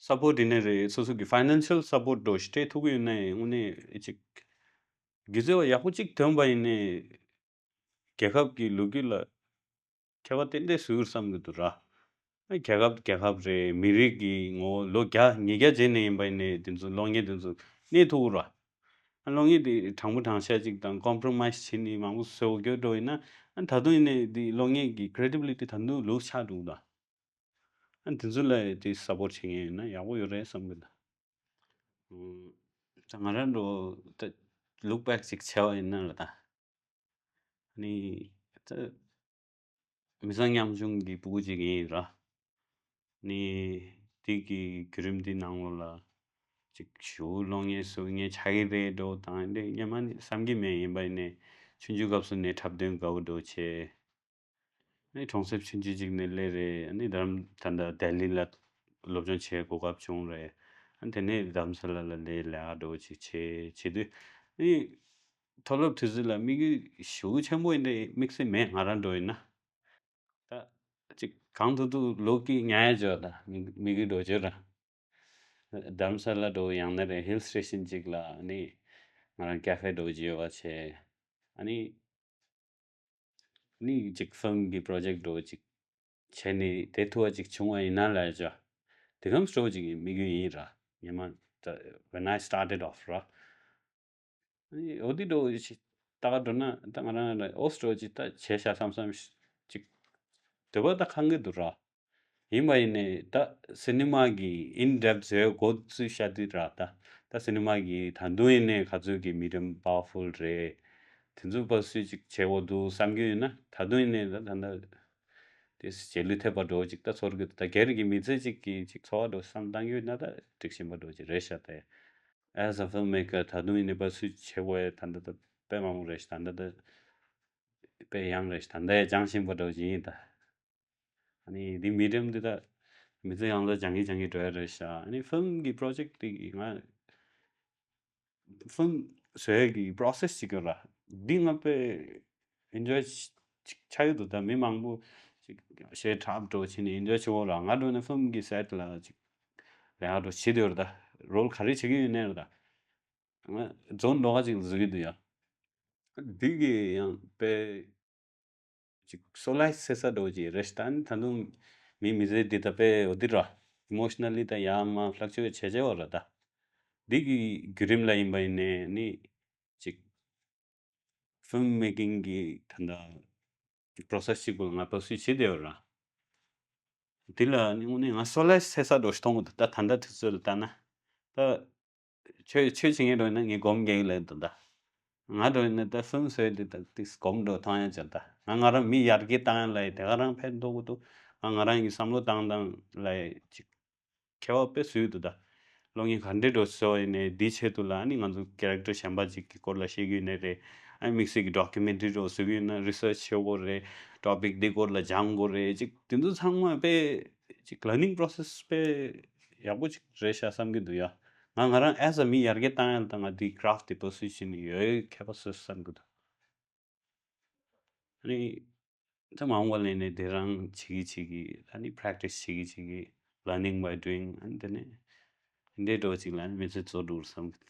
སཔོར་ཊི་ཡིན་ནའི་རེད། སོ་སོ་གི་ཕའི་ནན་ཤལ་སཔོར་ཊི་འདྲ་བོ་ཞིག་སྤྲད་ཐུབ་ཀྱི་ཡོད་ན་ཡང་དངོས་གནས་ཅིག་སྒྱུ་རྩལ་བ་ཡག་པོ་ཅིག་ཐོན་པ་ཡིན་ནའི་རྒྱལ་ཁབ་ཀྱི་ལོ་རྒྱུས་ལ་ཁྱད་པར་ཏན་ཏན་བཟོ་གི་རེད་བསམ་གྱི་འདུག་ར། རྒྱལ་ཁབ་རྒྱལ་ཁབ་རེད། མི་རིགས་ཀྱི་ངོ་བོ་ལོ་བརྒྱ་ཉིས་བརྒྱ་རྗེས་ནས་ཡིན་པ་ཡིན་ནའི་དེ་ཚོ་གློག་བརྙན་དེ་ཚོ་གནས་ཐུབ་ཀྱི་རེད། གློག་བརྙན་དེ་དྲང་པོ་དྲང་བཞག་ཅིག་དང་ཀོམ་པྲོ་མའི་ཛི་བྱས་ནས་མང་པོ་བཟོ་དགོས་འགྲོ་ཡིན་ན། ད་དུང་ཡིན་ནའི་དེ་གློག་བརྙན་གྱི་ཀྲེ་ཌི་བི་ལི་ཊི་ད་དུང་ལུས་ཆགས་འགྲོ་གི་འདུག་ཨ་དེ་ཚོ་ལ་དེ་སཔོར་ཊི་བྱེད་མཁན་ཡོད་ན་ཡག་པོ་ཡོད་རེད་བསམ་གི་འདུག་ཨུམ། ད་ང་རང་འགྲོ་ད་ལུག་བེག་ཅིག་བྱས་པ་ཡིན་ན་ལ་ད། ནི་ད་མི་ཚང་ཉམ་ཆུང་གི་སྤུ་གུ་ཅིག་ཡིན་ར། ནི་དེ་གི་བརྒྱུད་རིམ་འདི་ནང་ལོགས་ལ་ཅིག་ཞུ་གློག་བརྙན་བཟོ་མཁན་ཆགས་ཀྱི་རེད་འགྲོ་དང་འདི་སྔོན་མ་ནས་བསམ་གྱི་མེད། ཡིན་པ་ཡིན་ནའི་ཆུང་ཆུང་སྐབས་སུ་ནས་འཁྲབ་སྟོན་དགའ་བོ་འགྲོ་བྱས། ཨ་ནི་གྲོང་གསེབ་ཆུང་ཆུང་ཅིག་ནས་སླེབས་རེད། ཨ་ནི་རྡ་རམ་ད་ལྟ་ལྡི་ལི་ལ་སློབ་སྦྱོང་བྱེད་གོ་སྐབས་བྱུང་རེད། ཨ་ནི་དེ་ནས་རྡ་རམ་ས་ལ་ལ་སླེབས་ལས་ཀ་འདྲ་བོ་ཅིག་བྱེད་བྱེད་དུས། ཨ་ནི་མཐོ་སློབ་དུས་ཚོད་ལ་དམིགས་ཡུལ་ཞེ་པོ་ཆེན་པོ་ཡིན་འདྲ་དམིགས་བསལ་མེད། ང་རང་འགྲོ་ཡིན་ན། ད་ཅིག་གང་ཐུབ་ཐུབ་ལོ་སྐྱིད་ཉར་ཡ་བྱོས། ད་དམིགས་དམིགས་ཡུལ་འགྲོ་བྱོས་ར། རྡ་རམ་ས་ལ་འགྲོ་ཡང་ན་རེད། ཧིལ་སི་ཊེ་ཤན་ཅིག་ལ་ཨ་ནི་ང་རང་ཀ་ཧྥེ་འདྲ་བོ་ཅིག་ཡོད་པ་བྱས། ཨ་ནི་ནི་ཅིག་ཕིལམ་གྱི་པྲོ་ཇེག་འདྲ་བོ་ཅིག་བྱས་ནས་དེ་ཐུབ་པ་ཅིག་བྱུང་བ་ཡིན་ན་ལབ་ཡ་བྱོས། དེ་གམ་སྤྲོ་བོ་ཅིག་གི་དམིགས་ཡུལ་ཡིན་ར། ངས་མ་ད་when I started off ར། ཨ་ནི་འོ་དེ་འདྲ་བོ་ཞིག་ལྟ་ག་འགྲོ་ན་ད་ང་རང་ལ་འོ་སྤྲོ་བོ་ཅིག་ད་བྱས་ཤག་བསམ་བསམ་ཅིག་འདོད་པ་ད་ཁེངས་ཀྱི་འདུག་ར། ཡིན་པ་ཡིན་ནའི་ད་སི་ནི་མ་གི་ཨིན་ཌེབ་བཟོས་འགོ་བཙུགས་བཞག་དུས་ར། ད་ད་སི་ནི་མ་གི་ད་དུང་ཡིན་ནའི་ག་ཚོད་ཀྱི་མི་རིམ་པ་ཝར་ཕུལ་རེད། དེ་ཚོ་པར་སུ་ཅིག་བྱེད་དགོས་འདུག་བསམ་གྱི་ཡོད་ན། ད་དུང་ཡིན་ནའི་ད་ད་ད་དེ་རྗེས་ལུས་ཐེབས་པ་འདྲ་བོ་ཅིག་ད་ཚོར་གི་འདུག་ད་སྒེར་གྱི་མི་ཚེ་ཅིག་གི་ཅིག་འཚོ་བ་འདྲ་བོ་བསམ་བཏང་གི་ཡོད་ན་ད་འགྲིག་བཞིན་པ་འདྲ་བོ་ཅིག་རེད་ཤག་ད། As a filmmaker ད་དུང་ཡིན་ནའི་པར་སུ་བྱེད་དགོས་ཡ་ད་ད་ད་དཔེ་མང་པོ་རེད་ཤག་ད་ད་ད་དཔེ་ཡང་རེད་ཤག་ད་ད་ཡ་སྦྱང་བཞིན་པ་འདྲ་བོ་ཅིག་ཡིན་ད། ཨ་ནི་འདི་མི་རིམ་འདི་ད་མི་ཚེ་ཡང་ལ་སྦྱང་གི་སྦྱང་གི་འགྲོ་ཡ་རེད་ཤག་ཨ་ནི་ཕིལམ་གི་པྲོ་ཇེག་འདི་ང་ཕིལམ་བཟོ་ཡ་གི་པྲོ་སེ་སི་ཅིག་ཡོད་ར། འདི་ང་དཔེ་ཨེན་ཇོའི་ཅིག་ཆགས་ཡོད་འདུག་ད་མི་མང་པོ་ཅིག་གཞས་འཁྲབ་འགྲོ་བྱས་ནས་ཨེན་ཇོའི་བྱེད་ཀྱི་ཡོད་ར། ང་འགྲོ་ནས་ཕིལམ་གི་སེཊ་ལ་ཅིག་ལས་ཀ་འགྲོ་བྱེད་དུ་ཡོད་ར། ད་རོལ་ག་རེ་བྱེད་ཀྱི་ཡོད་ནའི་ར། ད་ང་རྫོང་ལོགས་ཀ་ཅིག་བཟོ་གི་འདུག་ཡ། འདི་གི་ཡང་དཔེ་ཅིག་སོ་ལའི་སེ་ས་འགྲོ་ཅིག་རེད་ཤག་ད་ནི་ད་དུང་མི་མི་ཚེ་འདི་ད་དཔེ་འོ་འདི་ར་ཨི་མོ་ཤི་ན་ལི་ད་ཡར་མར་ཧྥ་ལག་ཅུ་ཨེ་ཊི་བྱེད་བྱེད་བ་ར་ད། འདི་གི་བརྒྱུད་རིམ་ལ་ཡིན་པ་ཡིན་ནའི་ནི་ཅིག་ཕིལམ་མེ་ཀིང་གི་ད་ད་པོ་རོ་སེ་སི་ཅིག་པོ་ང་པར་སུའི་བྱེད་བསྡད་ཡོད་ར། འདི་ལ་ནི་དངོས་གནས་ང་སོ་ལའི་སེ་ས་འགྲོ་ཞིག་མཐོང་གི་འདུག་ད་ད་ལྟ་དུས་ཚོད་ལ་ལྟ་ན་ད། ཆོས་ཆོས་བྱེད་མཁན་འགྲོ་ཡིན་ན་ངས་སྒོམ་རྒྱག་གི་ལབ་འདུག་ད། ང་འགྲོ་ཡིན་ན་ད་ཕིལམ་བཟོས་དེ་ད་ཏིས་སྒོམ་འགྲོ་མཐོང་ཡ་ཅན་ད། ང་ང་རང་མི་ཡར་རྒྱས་བཏང་ཡ་ལ་ཡི་དེ་ག་རང་ཕན་ཐོགས་གི་འདུག་ང་ང་རང་གི་བསམ་བློ་བཏང་སྟངས་ལ་ཡི་ཅིག་ཁྱད་པར་དཔེ་བཟོས་འདུག་ད། གློག་བརྙན་ག་འདྲས་འགྲོ་བཟོ་ཡིན་ནའི་འདི་ཆེད་དུ་ལ་ཨ་ནི་ང་ཚོ་ཀེ་རེག་ཊར་གཞན་པ་ཅིག་གི་སྐོར་ལ་ཤེས་ཀྱི་ཡོད་ནའི་རེད། ཨ་ནི་དམིགས་བསལ་གྱི་ཌོ་ཀུ་མེན་ཊ་རི་འགྲོ་བཟོ་གི་ཡོད་ན་རི་སར་ཆི་བྱེད་དགོས་རེད། ཊོ་པིག་འདི་སྐོར་ལ་སྦྱང་དགོས་རེད། ཅིག་དེ་ཚོ་ཚང་མ་དཔེ་ཅིག་ལར་ནིང་པོ་རོ་སེ་སི་དཔེ་ཡག་པོ་ཅིག་རེད་ཤག་བསམ་གྱི་འདུག་ཡ། ང་ང་རང་ཨེ་ཛ་མི་ཡར་རྒྱས་བཏང་ཡ་ལ་ད་ང་འདི་ཀ་ར་ཕ་ཊི་འདི་པར་སུའི་བྱེད་ནི་ཡོད་ཡོད་ཁྱད་པར་སོ་སོ་བསམ་གྱི་འདུག་ཨ་ནི་ད་མ་འོངས་པ་ལ་ནི་དེ་རང་བྱེད་ཀྱི་བྱེད་ཀྱི་ཨ་ནི་པ་རེག་ཊིས་བྱེད་ཀྱི་བྱེད་ཀྱི་learning by doing ཨ་ནི་དེ་ནས་དེ་འདྲའི་འགྲོ་ཅིག་ལ་ནི་མི་ཚེ་རྫོགས་འགྲོ་བསམ་གྱི་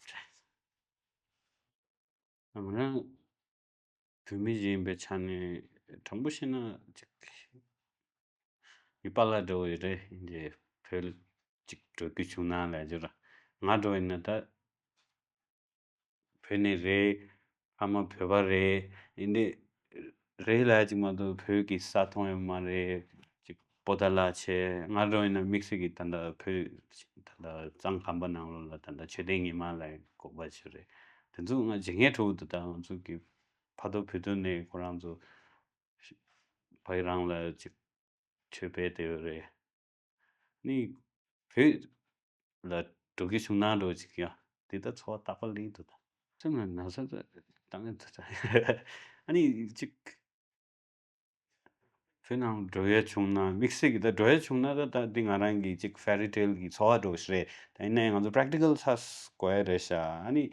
འདུག་ང་རང་བོད་མི་ཞིག་ཡིན་པའི་ཆ་ནས་དྲང་པོ་བཤད་ན་ཅིག་མི་པཱ་ལགས་འདྲ་བོ་ཡོད་རེད། འདི་བོད་ཅིག་འགྲོ་རྒྱུ་བྱུང་ན་ལབ་རྒྱུ་ར། ང་འདྲ་བོ་ཡིན་ན་ད་བོད་ནས་རེད། ཕ་མ་བོད་པ་རེད། ཡིན་ཏེ་རེད་ལབ་ཅིག་མ་གཏོགས་བོད་ཀྱི་ས་མཐོང་ཡོད་མ་རེད། ཅིག་པོ་ཏཱ་ལ་བྱས། ང་འདྲ་བོ་ཡིན་ན་དམིགས་བསལ་གྱི་ད་ལྟ་བོད་ད་ལྟ་གཙང་ཁང་པ་ནང་ལོགས་ལ་ད་ལྟ་མཆོད་རྟེན་ཉི་མ་ལ་དགོངས་པ་ཞུ་རེད། དེ་ཚོ་ང་བརྗེད་ངས་འགྲོ་གི་འདུག་ད་ང་ཚོ་གི་ཕ་ཐོ་བུ་ཐོ་ནས་ཁོ་རང་ཚོ་ཕ་ཡི་རང་ལ་ཅིག་ཆོས་སྤེལ་བསྡད་ཡོད་རེད། ནི་བོད་ལ་འགྲོ་གི་བྱུང་ན་འགྲོ་ཅིག་ཡ། དེ་ལྟར་འཚོ་བ་རྟག་པར་ལེན་འདུག་ད། སེམས་ལ་ན་ཚ་ཚ་བཏང་གི་འདུག་ད། ཨ་ནི་ཅིག་བོད་ནང་འགྲོ་ཡ་བྱུང་ན་དམིགས་བསལ་གྱི་ད་འགྲོ་ཡ་བྱུང་ན་ད་ད་འདི་ང་རང་གི་ཅིག་ཕེ་རི་ཊེལ་གྱི་འཚོ་བ་འགྲོ་ཞིག་རེད། ད་ཡིན་ནའི་ང་ཚོ་པ་རེག་ཊི་ཀལ་ཚ་དགོས་ཡ་རེད་ཤག་ཨ་ནི་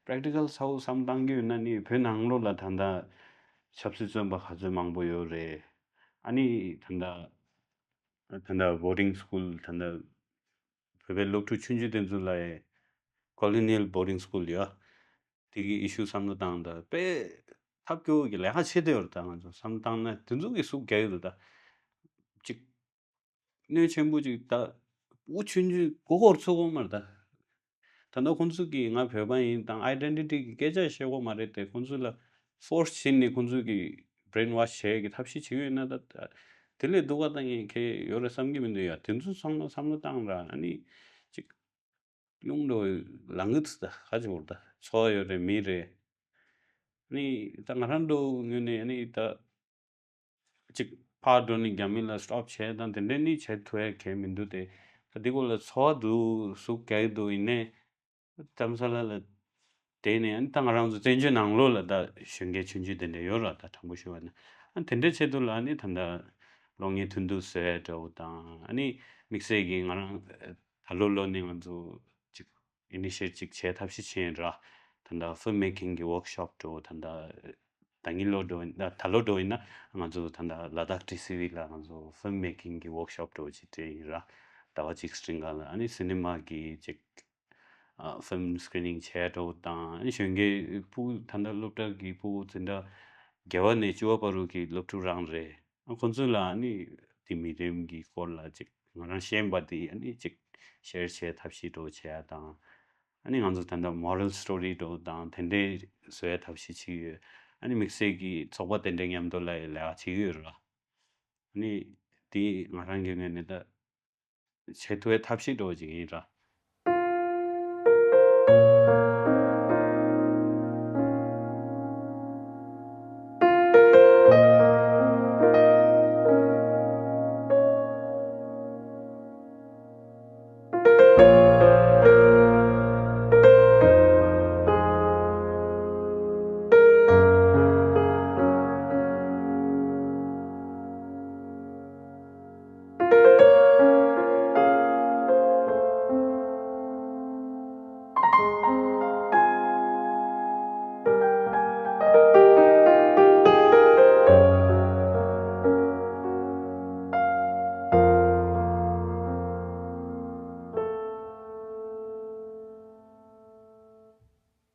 པ་རེག་ཊི་ཀལ་ཚ་བོ་བསམ་བཏང་གི་ཡོད་ན་ནི་བོད་ནང་ལོགས་ལ་ད་ལྟ་ཆབ་སྲིད་བཙོན་པ་ག་ཚོད་མང་པོ་ཡོད་རེད། ཨ་ནི་ད་ལྟ་ད་ལྟ་བོར་ཌིང་སི་ཀུལ་ད་ལྟ་བོད་པའི་སློབ་ཕྲུག་ཆུང་ཆུང་དེ་ཚོ་ལ་ཡ་ཀོ་ལོ་ནི་ཡལ་བོར་ཌིང་སི་ཀུལ་ཡོད། དེ་གི་ཨི་ཤུ་བསམ་བློ་བཏང་ད་དཔེ་ཐབས་སྐྱོ་བོ་གི་ལས་ཀ་བྱེད་དེ་ཡོད་རེད། ད་ང་ཚོ་བསམ་བློ་བཏང་ན་དེ་ཚོ་གི་ཟུག་རྒྱག་གི་འདུག་ད་ཅིག་གནོད་ཆེན་པོ་ཅིག་ད་བུ་ཆུང་ཆུང་མགོ་སྐོར་ཚུགས་ཀྱི་མ་རེད་ད། ད་ལྟ་ཁོང་ཚོ་གིས་ང་བོད་པ་ཡིན་དང་ཨའི་ཌེན་ཊི་ཊི་གི་སྐད་ཆ་བཤད་ཀྱི་མ་རེད་དེ། ཁོང་ཚོ་ལ་ཕོར་སི་བྱས་ནས་ཁོང་ཚོ་གིས་བྷི་རེན་ཝོཤ་བྱེད་ཀྱི་ཐབས་ཤེས་བྱེད་ཀྱི་ཡོད་ན་ད། དེ་ལས་སྡུག་ག་ད་ངས་གལ་ཡོད་རེད་བསམ་གྱི་མི་འདུག་ཡ། དེ་ཚོ་ཚང་མ་བསམ་བློ་བཏང་ར་ཨ་ནི་ཅིག་གཡུང་དྲུང་ལང་གི་ཚུལ་ད་ག་ཅིག་བོར་ད་འཚོ་བ་ཡོད་རེད་མི་རེད། ཨ་ནི་ད་ང་རང་འདྲ་བོ་ངོས་ནས་ཨ་ནི་ད་ཅིག་ཕར་འགྲོ་ནས་རྒྱ་མི་ལ་སི་ཊོབ་བྱས་དང་དེ་འདྲས་ནི་བྱེད་ཐུབ་ཡ་གལ་མི་འདུག་སྟེ། ད་འདི་སྐོར་ལ་འཚོ་བ་འདུག་ཟུག་ག་གི་འདུག་ཡིན་ནའི་རྡ་རམ་ས་ལ་ལ་བསྡད་ནས་ཨ་ནི་ད་ང་རང་ཚོ་བཙན་བྱོལ་ནང་ལོགས་ལ་ད་གཞོན་སྐྱེས་ཆུང་ཆུང་དེ་འདྲས་ཡོད་ར། ད་དྲང་པོ་ཞུ་བ་ན་ཨ་ནི་དེ་འདྲས་ཆེད་དུ་ལ་ཨ་ནི་ད་ལྟ་གློག་བརྙན་ཐུང་ཐུང་བཟོ་ཡ་འདྲ་བོ་དང་ཨ་ནི་དམིགས་བསལ་གྱི་ང་རང་ད་ལོ་ལོ་ནས་ང་ཚོ་ཅིག་ཨི་ནི་ཤི་ཡེ་ཊིབ་ཅིག་བྱེད་ཐབས་ཤེས་བྱས་ཡིན་ར། ད་ལྟ་ཕིལམ་མེ་ཀིང་གི་ཝོག་ཤོབ་འདྲ་བོ་ད་ལྟ་ད་ཉིན་ལོ་འགྲོ་ཡིན་ད་ད་ལོ་འགྲོ་ཡིན་ན་ང་ཚོ་ད་ལྟ་ལ་དྭགས་ཊི་སི་ཝི་ལ་ང་ཚོ་ཕིལམ་མེ་ཀིང་གི་ཝོག་ཤོབ་འདྲ་བོ་ཅིག་སྤྲད་ཡིན་ར། ཟླ་བ་གཅིག་སྤྲིན་ག་ལ་ཨ་ནི་སི་ནི་མ་གི་ཅིག་ཨ་ཕིལམ་སི་ཀི་རི་ནིང་བྱས་འདྲ་བོ་དང་ཨ་ནི་གཞོན་སྐྱེས་ཕྲུ་གུ་ད་ལྟ་སློབ་གྲྭ་གི་ཕྲུ་གུ་འཛིན་གྲྭ་བརྒྱད་པ་ནས་བཅུ་པ་བར་དུ་གི་སློབ་ཕྲུག་རང་རེད། ཨ་ཁོང་ཚོ་ལ་ཨ་ནི་དེ་མི་རིགས་ཀྱི་སྐོར་ལ་ཅིག་ང་རང་ཤེས་པ་དེ་ཨ་ནི་ཅིག་ཤེར་བྱས་ཐབས་ཤེས་འདྲ་བོ་བྱས་ཡ་དང་། ཨ་ནི་ང་ཚོ་ད་ལྟ་མོ་རལ་སི་ཊོ་རི་འདྲ་བོ་དང་དེ་འདྲའི་བཟོ་ཡ་ཐབས་ཤེས་བྱེད་ཀྱི་ཡོད། ཨ་ནི་དམིགས་བསལ་གྱི་ཚོགས་པ་དེ་འདྲའི་མཉམ་དུ་ལ་ལས་ཀ་བྱེད་ཀྱི་ཡོད་ར། ཨ་ནི་དེ་ང་རང་གི་ངོས་ནས་ད་བྱེད་ཐུབ་པའི་ཐབས་ཤེས་འདྲ་བོ་ཅིག་ཡིན་ར།